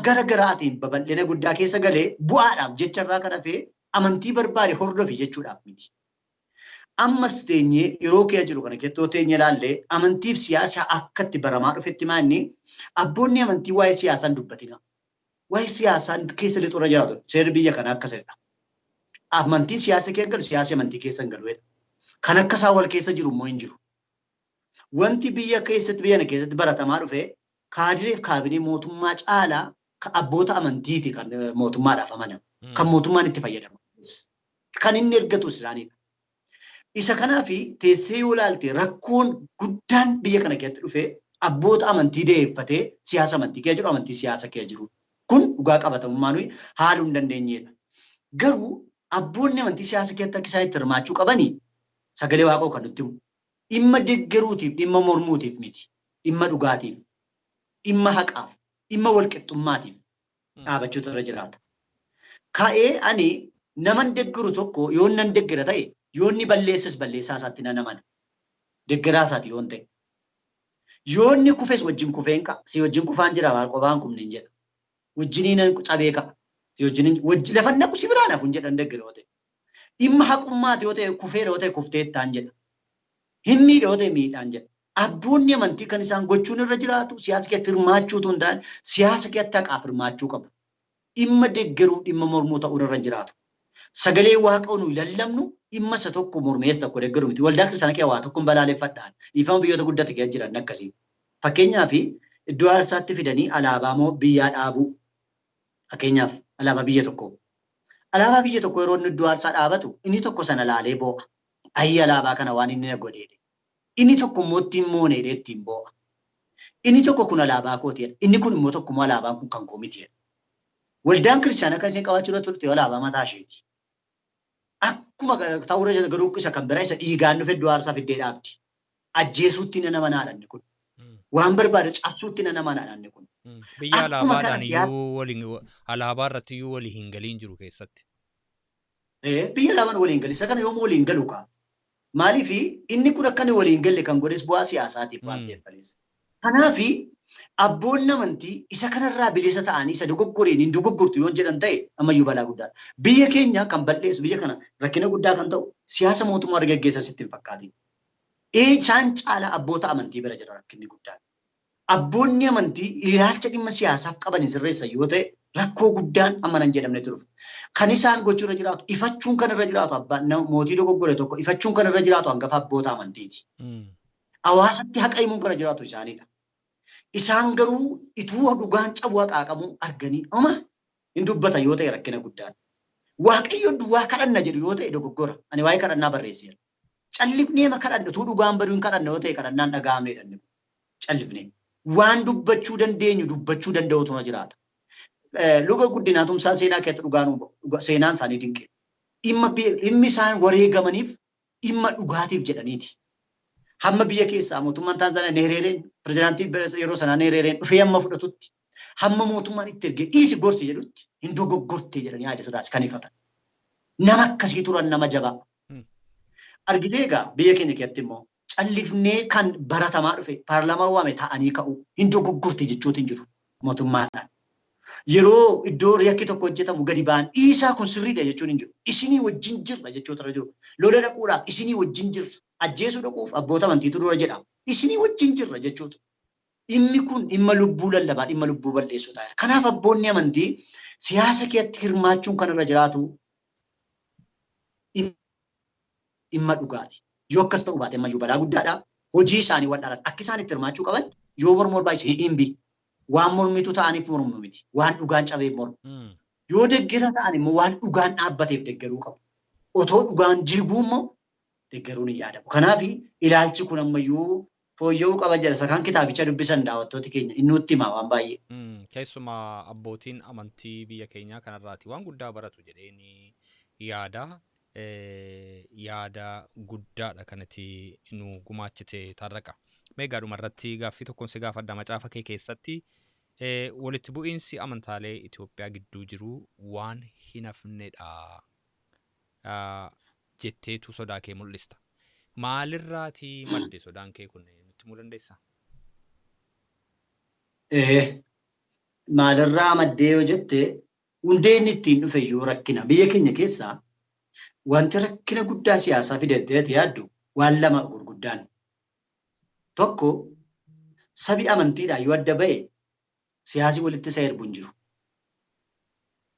gara garaatiin babal'ina guddaa keessa galee bu'aadhaaf jecha irraa kan hafe amantii barbaade hordofi jechuudhaaf miti. Ammas teenyee yeroo kee jiru kana keettoo teenyee ilaallee amantiif siyaasa akka itti baramaa dhufetti maanni abboonni amantii waa'ee siyaasaan dubbatina. Waa'ee siyaasaan keessa lixuura jiraatu seerri biyya kanaa akkasidha. Amantiin siyaasa keessa galu siyaasi amantii keessa hin galu. Kan akka isaa wal keessa jiru immoo hin jiru. Wanti biyya keessatti biyya kana keessatti baratamaa dhufe kaadireef kaabinee mootummaa caalaa abboota amantiiti kan mootummaadhaaf amanamu. Kan mootummaan itti fayyadamu. Kan inni ergatu isaaniidha. Isa kanaaf teessee yoo ilaalte rakkoon guddaan biyya kana keessatti dhufe abboota amantii deeffatee siyaasa amantii keessa jiru amantii siyaasa keessa jiru. Kun dhugaa qabatamummaa nuyi haaluu hin dandeenyedha. Garuu abboonni amantii siyaasa keessatti akka isaan itti hirmaachuu qabanii sagalee waaqoo kan nutti himu. Dhimma deeggaruutiif, dhimma mormuutiif miti. Dhimma dhugaatiif, dhimma haqaaf, dhimma walqixxummaatiif dhaabachuutu irra jiraata. Ka'ee ani naman deeggaru tokko yoo nan deeggara ta'e yoo inni balleessas balleessaa isaatti nan amana. Deeggaraa isaati yoon ta'e. Yoo inni kufes wajjin kufeen ka'a. Si wajjin kufaan jira maal qofaan kumne hin jedha. Wajjiniin cabee ka'a. Si wajjiniin lafan naqu si biraan hafu hin jedhan deeggara yoo ta'e. Dhimma haqummaati yoo ta'e kufeera yoo ta'e kufteettaan jedha. Hin miidha yoo ta'e miidhaan jedha. Abboonni amantii kan isaan gochuun irra jiraatu siyaasa keessatti hirmaachuutu hin taane siyaasa keessatti haqaaf hirmaachuu qabu. Dhimma deeggaruu dhimma mormuu ta'uun irra jiraatu. Sagalee waaqa nuyi lallabnu dhimma isa tokko mormees tokko deeggaru miti. Waldaa kiristaanaa keessaa waa tokko hin balaaleffadhaan. Dhiifama biyyoota guddate keessa jiran akkasii. Fakkeenyaaf iddoo aarsaatti fidanii alaabaa moo biyyaa dhaabuu. Fakkeenyaaf alaabaa biyya tokkoo. Alaabaa biyya tokkoo yeroo inni iddoo aarsaa dhaabatu inni tokko sana laalee boo'a. Ayyi alaabaa kana waan inni na godheedhe. Inni tokko immoo ittiin mooneedhe ittiin boo'a. Inni tokko kun alaabaa kooti. Inni kun immoo tokko immoo alaabaan kun kan koo miti. Waldaan kiristaanaa kan isheen qabaachuu irra turte alaabaa mataa isheeti. Akkuma ta'uu irra garuu isa kan biraa isa dhiigaan dhufe iddoo aarsaa fiddee dhaabdi. Ajjeesuutti nama manaadha kun. Waan barbaadu cabsuutti nama manaadha kun. Biyya alaabaadhaan iyyuu waliin alaabaa irratti iyyuu walii hin galiin jiru keessatti. Biyya alaabaan waliin gali. Isa kana yoom waliin galu kaa? Maaliif inni kun akka inni waliin galle kan godhes bu'aa siyaasaatiif waan ta'eef baleessa. Kanaaf abboonni amantii isa kanarraa bilisa ta'anii isa dogoggoreen hin dogoggortu yoo jedhan ta'e ammayyuu balaa guddaadha. Biyya keenya kan balleessu biyya kana rakkina guddaa kan ta'u siyaasa mootummaa warra geggeessan sitti hin fakkaatin. Isaan caalaa abboota amantii bira jira rakkinni guddaan. Abboonni amantii ilaalcha dhimma siyaasaaf qaban hin sirreessan yoo ta'e rakkoo guddaan amma nan jedhamne turuuf. Kan isaan gochuu irra jiraatu ifachuun kan irra jiraatu abbaan mootii dogoggore tokko ifachuun kan irra jiraatu hangafa abboota amantiiti. Hawaasatti haqa himuun kan irra jiraatu isaaniidha. Isaan garuu ituu dhugaan cabu haqaaqamuu arganii oma hin dubbatan yoo ta'e rakkina guddaadha. Waaqayyoon duwwaa kadhanna jedhu yoo ta'e dogoggora. Ani waa'ee kadhannaa barreesseera. Callifnee ma kadhanna utuu dhugaan baduu hin kadhanna yoo ta'e kadhannaan dhaga'amneedha. Callifnee. Waan dubbachuu dandeenyu dubbachuu danda'utu na jiraata. Luba Guddinaa Tumsaa seenaa keessatti dhugaa nuu bahu. Seenaan isaanii dinqee. Dhimmi isaan wareegamaniif dhimma dhugaatiif jedhaniiti. Hamma biyya keessaa mootummaan Taanzaaniyaa Neereereen pirezidaantii yeroo sanaa Neereereen dhufee hamma fudhatutti hamma mootummaan itti ergee dhiisi gorsi jedhutti hin dogoggortee jedhanii Haayile Sillaasee kan ifatan. Nama akkasii turan nama jabaa. Argitee egaa biyya keenya keessatti immoo callifnee kan baratamaa dhufe paarlaamaa waame ta'anii ka'uu hin dogoggorte jechuutu hin jiru mootummaadhaan. Yeroo iddoo yakki tokko hojjetamu gadi ba'an dhiisaa kun sirriidha jechuun hin jiru. Isinii wajjin jirra jechuutu irra jiru. Lola dhaquudhaaf isinii wajjin jirra. Ajjeesuu dhaquuf abboota amantiitu dura jedhama. Isinii wajjin jirra jechuutu. Dhimmi kun dhimma lubbuu lallabaa, dhimma lubbuu balleessuudha. Kanaaf abboonni amantii siyaasa keessatti hirmaachuun kan irra jiraatu dhimma dhugaati. Yoo akkas ta'uu baate ammayyuu balaa guddaadha. Hojii isaanii wal dhaalan akka isaan itti hirmaachuu qaban yoo mormuu barbaachise hin bi. Waan mormitu ta'aniif mormu miti. Waan dhugaan cabeef mormu. Yoo deggera ta'an immoo waan dhugaan dhaabbateef deggeruu qabu. Otoo dhugaan jiguu immoo deggeruun hin yaadamu. Kanaaf ilaalchi kun ammayyuu fooyya'uu qaba jedha. Isa kan kitaabicha dubbisan daawwattooti keenya inni nutti hima waan baay'ee. Keessumaa abbootiin amantii biyya keenyaa kanarraati waan guddaa baratu jedheen yaada. Yaada guddaadha kanatti nu gumaachite Taarraqa. Mee gaadhuma irratti gaaffii tokkoon si gaafadha macaafa kee keessatti walitti bu'iinsi amantaalee Itoophiyaa gidduu jiru waan hin hafnedha jetteetu sodaa kee mul'ista. Maalirraatii madde sodaan kee kun nutti himuu dandeessaa? Maalirraa maddee yoo jette hundee inni ittiin dhufe iyyuu rakkina. Biyya keenya keessaa wanti rakkina guddaa siyaasaa fidattee yaaddu waan lama gurguddaan. Tokko sabi amantiidhaan yoo adda ba'e siyaasi walitti isa ergu hin jiru.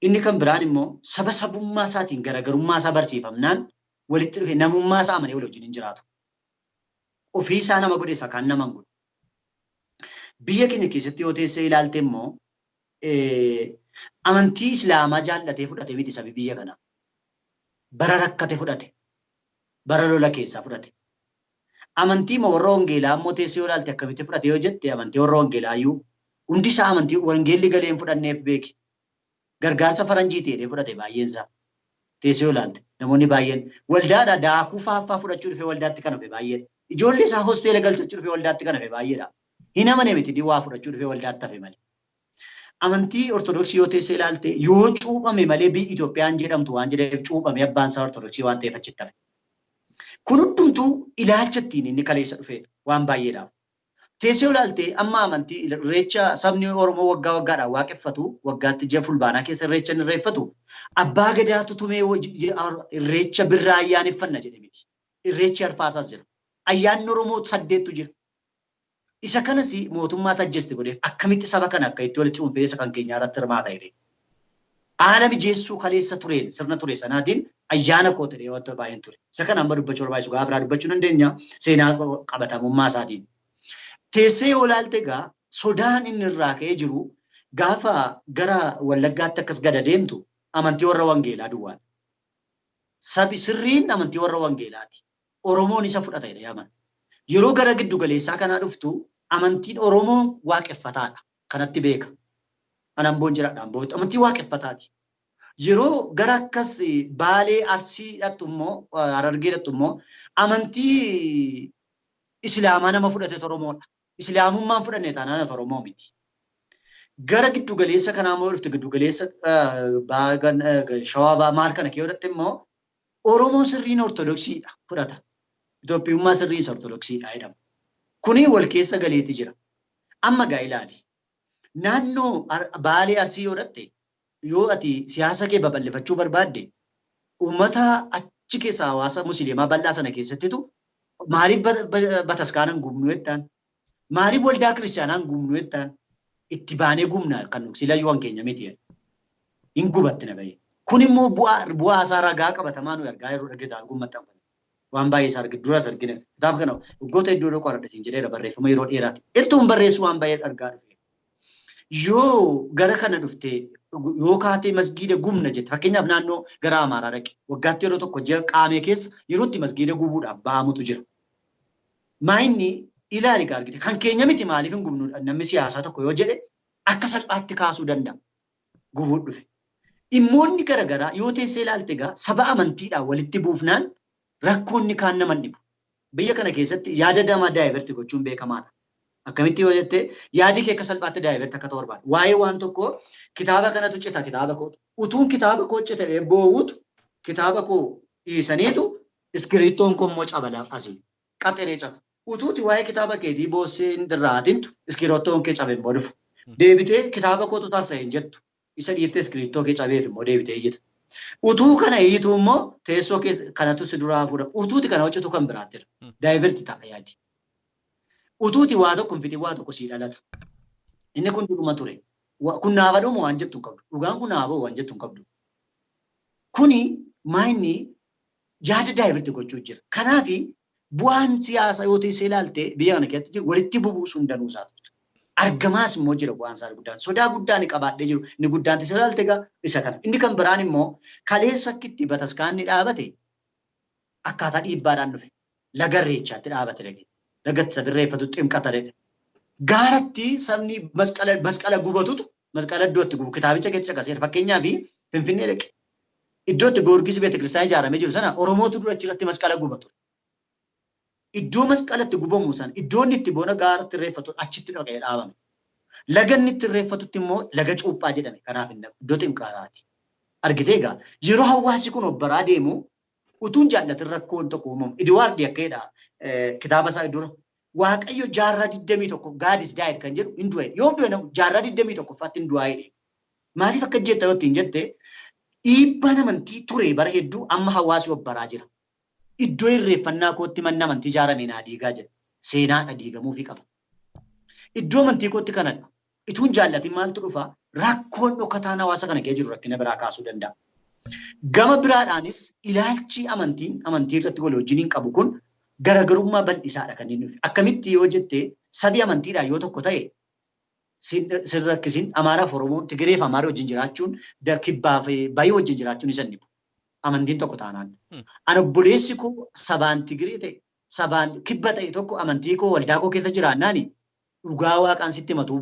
Inni kan biraan immoo saba sabummaa isaatiin garaagarummaa isaa barsiifamnaan walitti dhufe namummaa isaa amanee wal wajjin hin jiraatu. Ofii isaa nama godhe isa kaan nama hin godhu. Biyya keenya keessatti yoo teessee ilaalte immoo amantii Islaamaa jaallatee fudhate miti sabi biyya kanaa. Bara rakkate fudhate. Bara lola keessaa fudhate. Amantii warra wangeelaa immoo teessee yoo ilaalte akkamitti fudhate yoo jette amantii warra wangeelaa iyyuu hundi isaa amantii wangeelli galee hin fudhanneef beeki. Gargaarsa faranjii ta'ee fudhate baay'een isaa. Teessee yoo ilaalte namoonni baay'een waldaadha daakuu faaffaa fudhachuu dhufee waldaatti kan hafe baay'een. Ijoollee isaa hosteela galchachuu dhufee waldaatti kan hafe baay'eedha. Hin amane miti waa fudhachuu dhufee waldaatti hafe malee. Amantii Ortodoksii yoo teessee ilaalte yoo cuuphame malee biyyi Itoophiyaan jedhamtu waan jedheef cuuphame abbaan isaa Ortodoksii waan ta'eef achitti hafe. Kun hundumtuu ilaalcha ittiin inni kaleessa dhufedha waan baay'eedhaaf. Teessee ilaalte amma amantii irreecha sabni Oromoo waggaa waggaadhaan waaqeffatu waggaatti ji'a fulbaanaa keessa irreecha inni irreeffatu abbaa gadaatu tumee irreecha birraa ayyaaneffanna jedhe miti. Irreechi arfaasaas jira. Ayyaanni Oromoo 8tu jira. Isa kanas mootummaa tajjeste godheef akkamitti saba kana akka itti walitti dhuunfee isa kan keenyaa irratti hirmaata jedhee. Haala mijeessuu kaleessa tureen sirna ture sanaatiin ayyaana koo ta'ee wanta baay'een ture. Isa kana amma dubbachuu barbaachisu gaafa biraa dubbachuu dandeenya seenaa qabatamummaa isaatiin. Teessee yoo ilaalte egaa sodaan inni irraa ka'ee jiru gaafa gara Wallaggaatti akkas gad adeemtu amantii warra wangeelaa duwwaadha. Sabi sirriin amantii warra wangeelaati. Oromoon isa fudhata jedhee amana. Yeroo gara giddu galeessaa kanaa dhuftu amantiin Oromoo waaqeffataadha. Kanatti beeka. An Amboon jiraadha. Ambootti amantii waaqeffataati. Yeroo gara akkas Baalee Arsii dhattu immoo Harargee dhattu immoo amantii Islaamaa nama fudhate Oromoodha. Islaamummaan fudhanne taanaan Oromoo miti. Gara giddu galeessa kanaa immoo dhufte giddu galeessa Shawaa maal kana kee godhatte immoo Oromoo sirriin Ortodoksiidha fudhata. Itoophiyummaa sirriin Ortodoksiidha jedhama. Kuni wal keessa galeeti jira. Amma gaa ilaali. Naannoo Baalee Arsii yoo dhatte yoo ati siyaasa kee babal'ifachuu barbaadde uummata achi keessa hawaasa musliimaa bal'aa sana keessattitu maaliif bataskaana hin gubnu jettaan? Maaliif waldaa kiristaanaa hin gubnu jettaan? Itti baanee gubna kan silayyuu kan keenya miti. Hin gubatti na bahee. Kun immoo bu'aa isaa ragaa qabatamaa nuyi argaa yeroo dhaggeetaa gummatta. Waan baay'ee isaa argina duras argina. Kitaaba kana waggoota iddoo dhoo qoradha siin jedheera barreeffama yeroo dheeraati. Ertuun barreessu waan baay'ee argaa dhufe. Yoo gara kana dhufte yoo kaatee masgiida gubna jette fakkeenyaaf naannoo gara Amaaraa dhaqe waggaatti yeroo tokko ji'a qaamee keessa yeroo itti masgiida gubuudhaaf ba'amutu jira. Maayinni ilaali gaa argite kan keenya miti maaliif hin gubnu namni siyaasaa tokko yoo jedhe akka salphaatti kaasuu danda'a. gubuu dhufe. Dhimmoonni garaagaraa yoo teessee ilaalte egaa saba amantiidhaan walitti buufnaan rakkoonni kaan nama dhibu. Biyya kana keessatti yaada namaa divert gochuun beekamaadha. Akkamitti yoo jette yaadi kee akka salphaatti divert akka ta'u barbaada. Waa'ee waan tokkoo kitaaba kanatu cita kitaaba kootu. Utuun kitaaba koo cita boo'utu kitaaba koo dhiisaniitu iskiriiptoon koo immoo cabala asii. Qaxiree caba. Utuuti waa'ee kitaaba keetii boossee hin dirraatintu iskiriiptoon kee cabe immoo dhufu. Deebitee kitaaba kootu tarsa'e hin jettu. Isa dhiiftee iskiriiptoo kee cabeef immoo deebitee iyyita. Utuu kana iyyitu immoo teessoo kee kanatu si duraa fuudha. Utuuti kana hojjetu kan biraattira. Divert ta'a yaadi. Utuuti waa tokko hin fixin waa tokko sii dhalata. Inni kun duruma ture. Kun naaf dhumu waan jettu hin qabdu. Dhugaan kun naaf waan jettu hin qabdu. Kuni maayinni yaada divert gochuu jira. Kanaafi bu'aan siyaasaa yoo teessee ilaalte biyya kana keessatti jiru walitti bubuusuun danuu isaatu jira. Argamaas immoo jira bu'aan isaa guddaan. Sodaa guddaa ni qabaadhee jiru. Inni guddaan teessee ilaalte egaa isa kana. Inni kan biraan immoo kaleessa akkitti bataskaanni dhaabate akkaataa dhiibbaadhaan dhufe. Laga Irreechaatti dhaabate dhagee. Lagatti sabirreeffatu ximqata jedhe. Gaaratti sabni masqala gubatutu masqala iddoo itti gubu kitaabicha keessa caqaseera. Fakkeenyaaf Finfinnee dhaqe. Iddoo itti Goorgis Beetekiristaanii ijaaramee jiru sana Oromootu dura achirratti masqala gubatu. Iddoo masqala itti gubamu sana iddoo inni itti bona gaaratti irreeffatu achitti dhaqee dhaabame. Laga inni itti irreeffatutti immoo laga cuuphaa jedhame. Kanaaf inni iddoo ximqataati. Argitee egaa yeroo hawaasi kun obbaraa deemu utuun jaallatin rakkoon tokko uumamu. Idiwaardi akka jedha kitaaba isaa dura Waaqayyo jaarraa 21 God is died kan jedhu hin du'e. Yoom du'e namu jaarraa 21ffaatti hin du'aa jedhe. Maaliif akka jetta yoo ittiin jette dhiibbaan amantii ture bara hedduu amma hawaasi obbaraa jira. Iddoo irreeffannaa kootti manni amantii ijaarame naa diigaa jedha. Seenaadha diigamuufii qaba. Iddoo amantii kootti kanadha. Ituun jaallatin maaltu dhufa? Rakkoon dhokataan hawaasa kana keessa jiru rakkina biraa kaasuu danda'a. Gama biraadhaanis ilaalchi amantiin amantii irratti wal wajjiniin qabu kun garaagarummaa bal'isaadha kan inni dhufe. Akkamitti yoo jette sabi amantiidhaan yoo tokko ta'e sin rakkisin Amaaraaf Oromoon Tigireef Amaara wajjin jiraachuun kibbaaf bayii wajjin jiraachuun isa dhibu. Amantiin tokko taanaan. An obboleessi koo sabaan Tigiree ta'e sabaan kibba ta'e tokko amantii koo waldaa koo keessa jiraannaani dhugaa waaqaan sitti himatu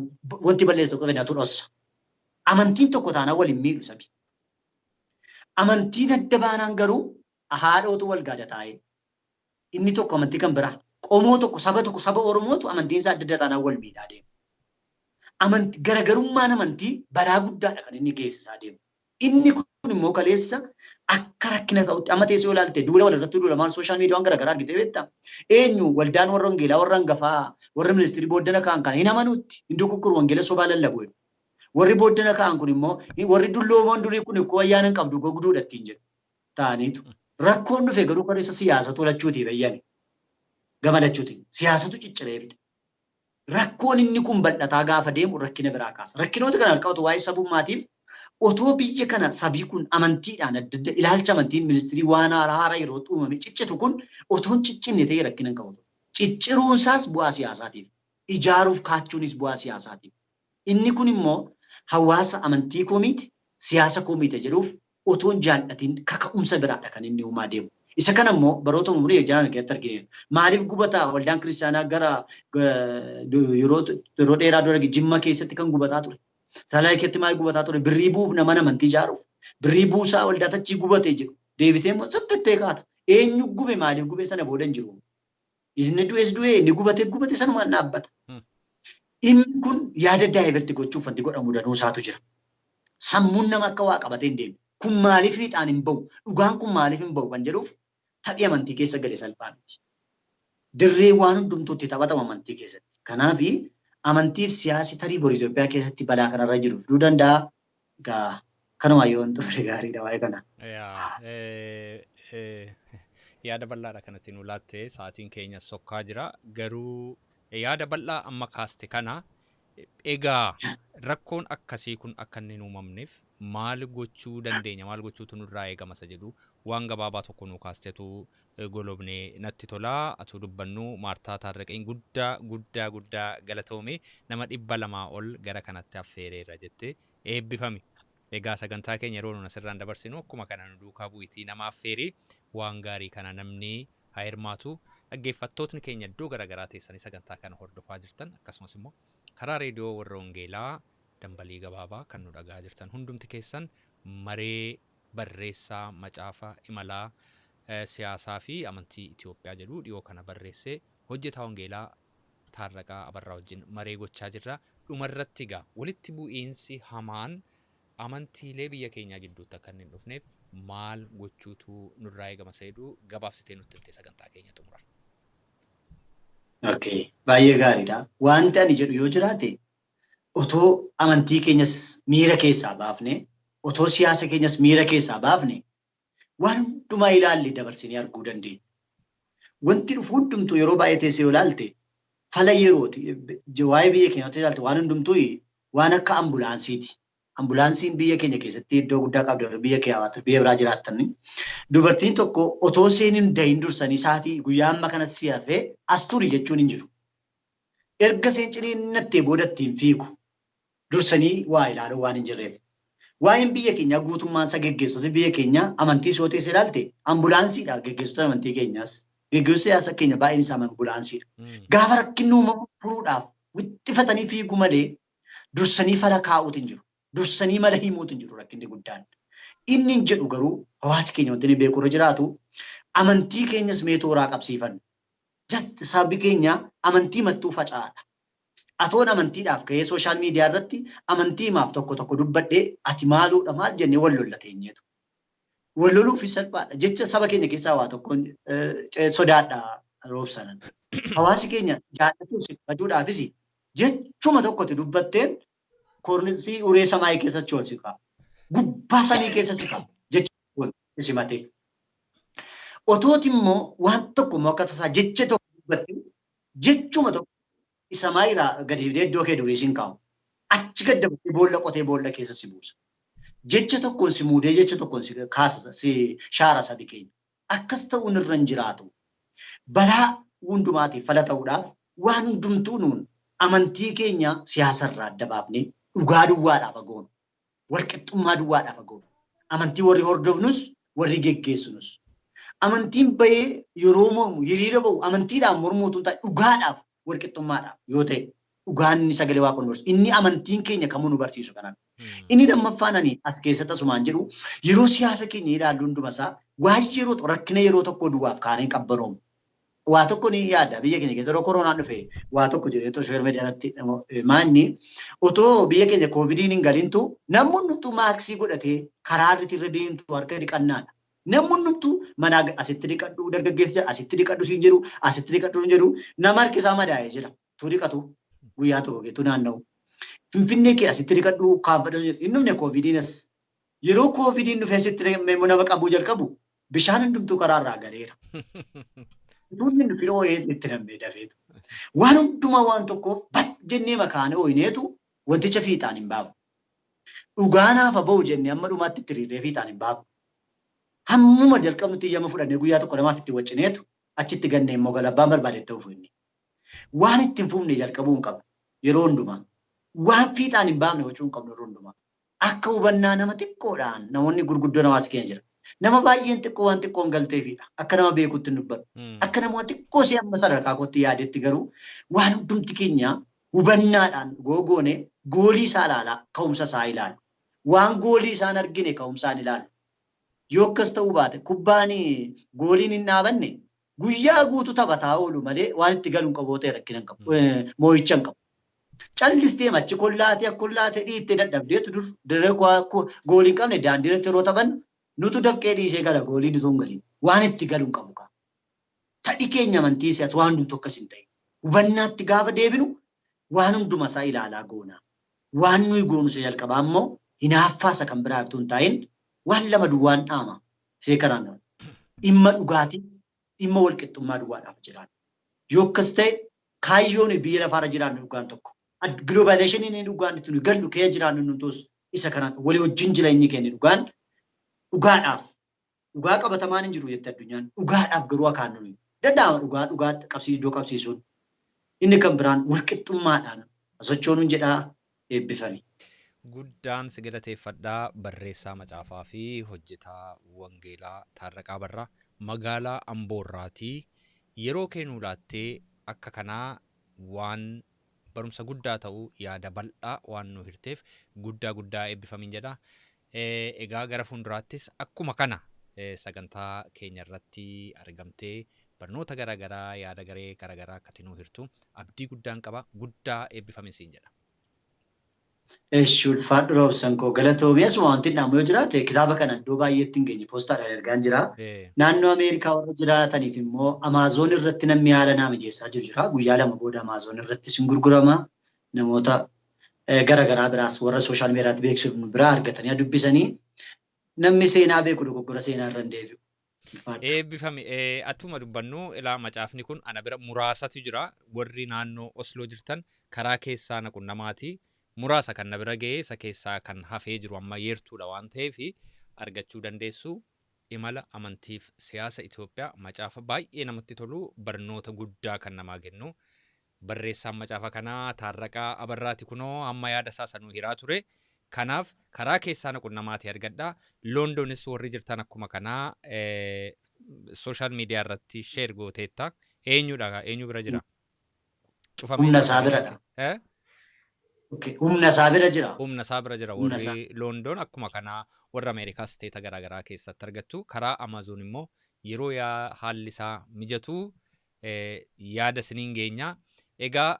wanti balleessu tokko fedhatu dhossa. Amantiin tokko taanaan waliin miidhu sabi. Amantiin adda baanaan garuu haadhootu wal gaada taa'ee. Inni tokko amantii kan biraa qomoo tokko saba tokko saba Oromootu amantiin isaa adda adda taanaan wal miidhaa deema. Amantii garaagarummaan amantii balaa guddaadha kan inni geessisaa deemu. Inni kun immoo kaleessa akka rakkina ta'utti amma teessoo ilaalte duula walirratti duulamaan social media waan garaagaraa argitee beektaa? Eenyu waldaan warra wangeelaa warra hangafaa warra ministirii booddana ka'an kana hin amanuutti hin dogoggoruu wangeela sobaa lallabu. Warri booddana ka'an kun immoo warri dulloomoon durii kun ikkoo ayyaana hin qabdu gogduudha ittiin jedhu ta'aniitu. Rakkoon dhufe garuu kan isa siyaasa tolachuutiif eeyyame. Gama lachuutiin siyaasatu cicciree fixe. Rakkoon inni kun bal'ataa gaafa deemu rakkina biraa kaasa. Rakkinoota kana qabatu waa'ee sabummaatiif otoo biyya kana sabii kun amantiidhaan adda adda ilaalcha amantiin ministirii waan haaraa yeroo uumame ciccitu kun otoo hin ciccinne ta'ee rakkina hin qabu. Cicciruun isaas bu'aa siyaasaatiif. Ijaaruuf kaachuunis bu'aa siyaasaatiif. Inni kun immoo hawaasa amantii koo miti siyaasa koo miti jedhuuf otoo hin jaallatin kaka'umsa biraadha kan inni uumaa deemu. Isa kana immoo baroota umurii jiran keessatti argineera. Maaliif gubataa waldaan kiristaanaa gara yeroo dheeraa dura Jimma keessatti kan gubataa ture. Salaalee keessatti maal gubataa ture? Birrii buuf nama amantii ijaaruuf. Birrii buusaa waldaa tachii gubatee jiru. Deebitee immoo sitti kaata. Eenyu gube maaliif gube sana booda hin jiru. Inni du'es du'e inni gubatee gubate sanumaan dhaabbata. Inni kun yaada divert gochuuf wanti godhamu danuu isaatu jira. Sammuun nama akka waa qabatee hin deemne. Kun maaliif fiixaan hin bahu? Dhugaan kun maaliif hin bahu kan jedhuuf taphii amantii keessa gale salphaa miti. Dirree waan hundumtuutti taphatamu amantii keessatti. Kanaafi amantiif siyaasi tarii boru Itoophiyaa keessatti balaa kanarra jiru fiduu danda'a. Egaa kanuma yoo hin turre gaariidha waa'ee kana. Yaada bal'aadha kanatti nu laatte sa'aatiin keenya sokkaa jira. Garuu yaada bal'aa amma kaaste kana egaa rakkoon akkasii kun akka inni hin uumamneef maal gochuu dandeenya maal gochuutu nurraa eegama isa jedhu waan gabaabaa tokko nu kaastetu golobnee natti tolaa atuu dubbannu Maartaa Taarraqeen guddaa guddaa guddaa galatoome nama 200 ol gara kanatti affeereerra jette eebbifami. Egaa sagantaa keenya yeroo nun asirraan dabarsinu akkuma kana nu duukaa bu'iitii nama affeerii waan gaarii kana namni haa hirmaatu. Dhaggeeffattootni keenya iddoo garaagaraa teessanii sagantaa kana hordofaa jirtan akkasumas immoo karaa reediyoo warra Wangeelaa Dambalii gabaabaa kan nu dhagaa jirtan hundumti keessan maree barreessaa macaafa imalaa siyaasaa fi amantii Itoophiyaa jedhu dhiyoo kana barreessee hojjetaa wangeelaa Taarraqaa Abarraa wajjin maree gochaa jirra. Dhumarratti egaa walitti bu'iinsi hamaan amantiilee biyya keenyaa gidduutti akka hin dhufneef maal gochuutu nurraa eegama isa jedhu gabaabsitee nutti himtee sagantaa keenya xumura. Okay, baay'ee gaariidha. Wanti ani jedhu yoo jiraate otoo amantii keenyas miira keessaa baafne, otoo siyaasa keenyas miira keessaa baafne waan hundumaa ilaalle dabarsinee arguu dandeenya. Wanti dhufu hundumtuu yeroo baay'ee teessee yoo ilaalte fala yerooti. Waa'ee biyya keenyaa ilaalte waan hundumtuu waan akka ambulaansiiti. Ambulaansiin biyya keenya keessatti iddoo guddaa qabdi biyya keenya biyya biraa jiraattan. Dubartiin tokko otoo isheen hin dahin dursanii sa'aatii guyyaa amma kanatti si hafee as turi jechuun hin jiru. Erga isheen ciniinnattee booda ittiin fiigu dursanii waa ilaaluu waan hin jirreef. Waa'een biyya keenyaa guutummaan isaa geggeessitoota biyya keenyaa amantii yoo teessee ilaalte ambulaansiidha geggeessitoota amantii keenyaas. Geggeessitoota siyaasa keenya baay'een isaa ambulaansiidha. Gaafa rakkinni uumamu furuudhaaf wixxifatanii fiigu malee dursanii fala kaa'uutu hin jiru. Dursanii mala himuutu hin jiru rakkinni guddaan. Inni hin jedhu garuu hawaasi keenya wanti inni beeku irra jiraatu amantii keenyas mee tooraa qabsiifannu. Just sabbi keenya amantii mattuu faca'aadha. Atoon amantiidhaaf ka'ee social media irratti amantii himaaf tokko tokko dubbadhee ati maaluudha maal jennee wal lolla teenyeetu. Wal loluufis salphaadha. Jecha saba keenya keessaa waa tokkoon sodaadha roobsanan. Hawaasi keenya jaallatuuf si kabajuudhaafis jechuma tokkotti dubbatteen koornisii uree samaayii keessa ol si ka'a. Gubbaa samii keessa si ka'a. Jecha simatee. Otooti immoo waan tokko immoo akka tasaa jecha tokko dubbattee jechuma tokko isa maayiraa gadi fidee iddoo kee durii siin kaa'u. Achi gad dabarsee boolla qotee boolla keessa si buusa. Jecha tokkoon si muudee jecha tokkoon si kaasa si shaara sabi keenya. Akkas ta'uun irra hin jiraatu. Balaa hundumaatiif fala ta'uudhaaf waan hundumtuu nuun amantii keenya siyaasarraa adda baafnee dhugaa duwwaadhaaf agoonu. Walqixxummaa duwwaadhaaf agoonu. Amantii warri hordofnus warri geggeessinus. Amantiin bahee yeroo mormu hiriira bahu amantiidhaan mormuutu hin taane dhugaadhaaf walqixxummaadhaaf yoo ta'e dhugaan inni sagalee waaqa nu barsiisu. Inni amantiin keenya kamuu nu barsiisu kanaan. Inni lammaffaan ani as keessatti asumaan jedhu yeroo siyaasa keenya ilaallu hunduma isaa waan yeroo rakkina yeroo tokko duwwaaf kaanee qabbanoomu. Waa tokko ni yaada biyya keenya keessa yeroo koronaan dhufe waa tokko jedhee social media irratti maanni otoo biyya keenya koovidiin hin galintu namni hundumtuu maaksii godhatee karaa irratti irra deemtu harka dhiqannaadha. Namni hundumtuu mana asitti dhiqadhu dargaggeessi jira asitti dhiqadhu siin jedhu asitti dhiqadhu siin jedhu nama harki isaa madaa'ee jira. Tu dhiqatu guyyaa tokko keetu naanna'u. Finfinnee kee asitti dhiqadhu kaanfadhu hin dhufne koovidiin as. Yeroo koovidiin dhufee asitti nama qabuu jalqabu bishaan hundumtuu karaa irraa galeera. Utuun hin dhufin ooyee itti nammee dafeetu. Waan hundumaa waan tokkoof bat jennee makaanee ooyineetu wanticha fiixaan hin baafu. Dhugaa naaf bahu jennee amma dhumaatti itti riirree fiixaan hin baafu. Hammuma jalqabnutti iyyama fudhannee guyyaa tokko lamaaf itti waccineetu achitti gannee immoo galabbaan barbaade itti fufu inni. Waan itti hin fufne jalqabuu hin qabnu yeroo hundumaa. Waan fiixaan hin baafne wacuu hin qabnu yeroo hundumaa. Akka hubannaa nama xiqqoodhaan namoonni gurguddoon hawaasa keenya jira. Nama baay'een xiqqoo waan xiqqoon galteefidha. Akka nama beekutti hin dubbatu. Akka nama xiqqoo si amma sadarkaa kootti yaadetti garuu waan hundumti keenya hubannaadhaan googoone goolii isaa ilaalaa ka'umsa isaa ilaalu. Waan goolii isaan argine ka'umsaan ilaalu. Yoo akkas ta'uu baate kubbaan gooliin hin dhaabanne guyyaa guutuu taphataa oolu malee waan itti galuun qabu ta'e rakkina hin qabu. Moo'icha hin qabu. Callistee achi kollaatee kollaatee dhiittee dadhabdeetu dur dirree goolii hin qabne daandii irratti yeroo taphannu nutu dafqee dhiisee gala gooliin utuu hin galin. Waan itti galuun qabu qaba. Tadhi keenya amantii siyaasa waan hundumtu akkas hin ta'in. Hubannaatti gaafa deebinu waan hunduma isaa ilaalaa goona. Waan nuyi goonu isa jalqabaa immoo hinaaffaa isa kan biraa utuu hin taa'in waan lama duwwaan dhaama. Isee kanaan nama. Dhimma dhugaatii, dhimma walqixxummaa duwwaadhaaf jiraanna. Yoo akkas ta'e kaayyoon biyya lafaarra jiraannu dhugaan tokko. Globalizationiin inni dhugaan itti nuyi gallu kee jiraannu hundumtuus isa kanaan walii wajjin jireenyi keenya dhugaan dhugaadhaaf dhugaa qabatamaan hin jiru jette addunyaan dhugaadhaaf garuu akaan nuyi danda'ama dhugaa dhugaa qabsiisuu iddoo qabsiisuun inni kan biraan walqixxummaadhaan sochoonuun jedhaa eebbifami. Guddaan si galateeffadhaa barreessaa macaafaa fi hojjetaa wangeelaa Taarraqaa Barraa magaalaa Amboorraatii yeroo kee nuu laattee akka kanaa waan Barumsa guddaa ta'uu yaada bal'aa waan nu hirteef guddaa guddaa eebbifamin jedha. Egaa gara fuulduraattis akkuma kana sagantaa keenya irratti argamtee barnoota garaagaraa yaada garee garaagaraa akka nuu hirtu abdii guddaan qaba, guddaa eebbifamin siin jedha. Eshi, ulfaadhu Roobsan koo, galatoomii. Asuma wanti dhaamu yoo jiraate, kitaaba kana iddoo baay'eetti hin geenye, poostaadhaan ergaan jira. Naannoo Ameerikaa warra jiraataniif immoo Amaazoon irratti namni haala naa mijeessaa jiru jira. Guyyaa 2 booda Amaazoon irratti sin gurgurama. Namoota garaagaraa biraas warra social mediaatti beeksifnu biraa argatanii dubbisanii, namni seenaa beeku dogoggora seenaa irra hin deebi'u. Eebbifami. Attuma dubbannu, ilaa, macaafni kun ana bira muraasatu jira. Warri naannoo Osloo jirtan karaa keessaa na qunnamaati. Muraasa kan na bira ga'ee, isa keessaa kan hafee jiru amma yeertuudha waan ta'eef argachuu dandeessu. Imala amantiif siyaasa Itoophiyaa, macaafa baay'ee namatti tolu, barnoota guddaa kan namaa kennu. Barreessaan macaafa kanaa Taarraqaa Abarraati, kunoo amma yaada isaa sanuu hiraa ture. Kanaaf karaa keessaa na qunnamaatii argadhaa. Londoonis warri jirtan akkuma kanaa social media irratti share gooteetta. Eenyudha? Eenyu bira jira? Cufamee Humna isaa biradha. Humna isaa bira jira. Humna isaa bira jira. Warri London akkuma kanaa, warra Ameerikaas state garaagaraa keessatti argattu. Karaa Amazoon immoo yeroo haalli isaa mijatu yaada isiniin geenya. Egaa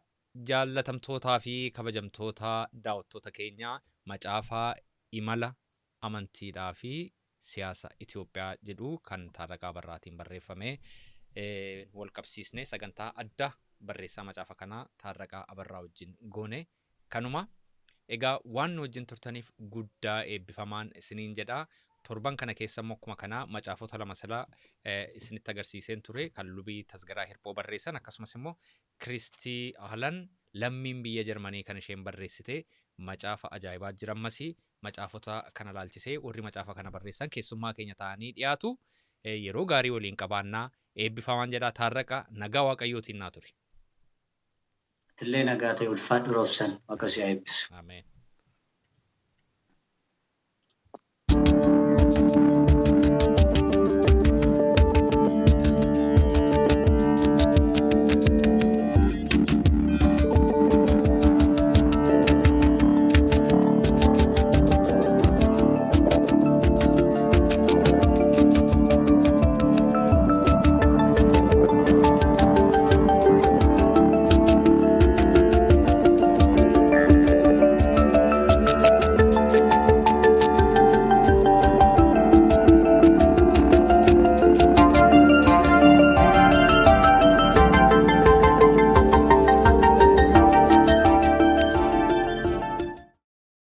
jaallatamtootaa fi kabajamtoota daawwattoota keenya, macaafaa Imala Amantiidhaa fi Siyaasa Itoophiyaa jedhu kan Taarraqaa Abarraatiin barreeffame wal qabsiisnee sagantaa adda barreessaa macaafa kanaa Taarraqaa Abarraa wajjin goone kanuma. Egaa waan nu wajjin turtaniif guddaa eebbifamaan isiniin jedha. Torban kana keessa immoo akkuma kanaa macaafota lama sila isinitti agarsiiseen ture, kan Lubii Tasgaraa Hirphoo barreessan, akkasumas immoo Kiristii Ahlan lammiin biyya Jarmanii kan isheen barreessite macaafa ajaa'ibaa jira. Ammasii macaafota kana laalchisee warri macaafa kana barreessan keessummaa keenya ta'anii dhiyaatu. Yeroo gaarii waliin qabaannaa, eebbifamaan jedha. Taarraqa, nagaa Waaqayyootiin naa ture. Atillee nagaa ta'e, ulfaadhu Roobsan, Waaqa si haa eebbisu. Ameen.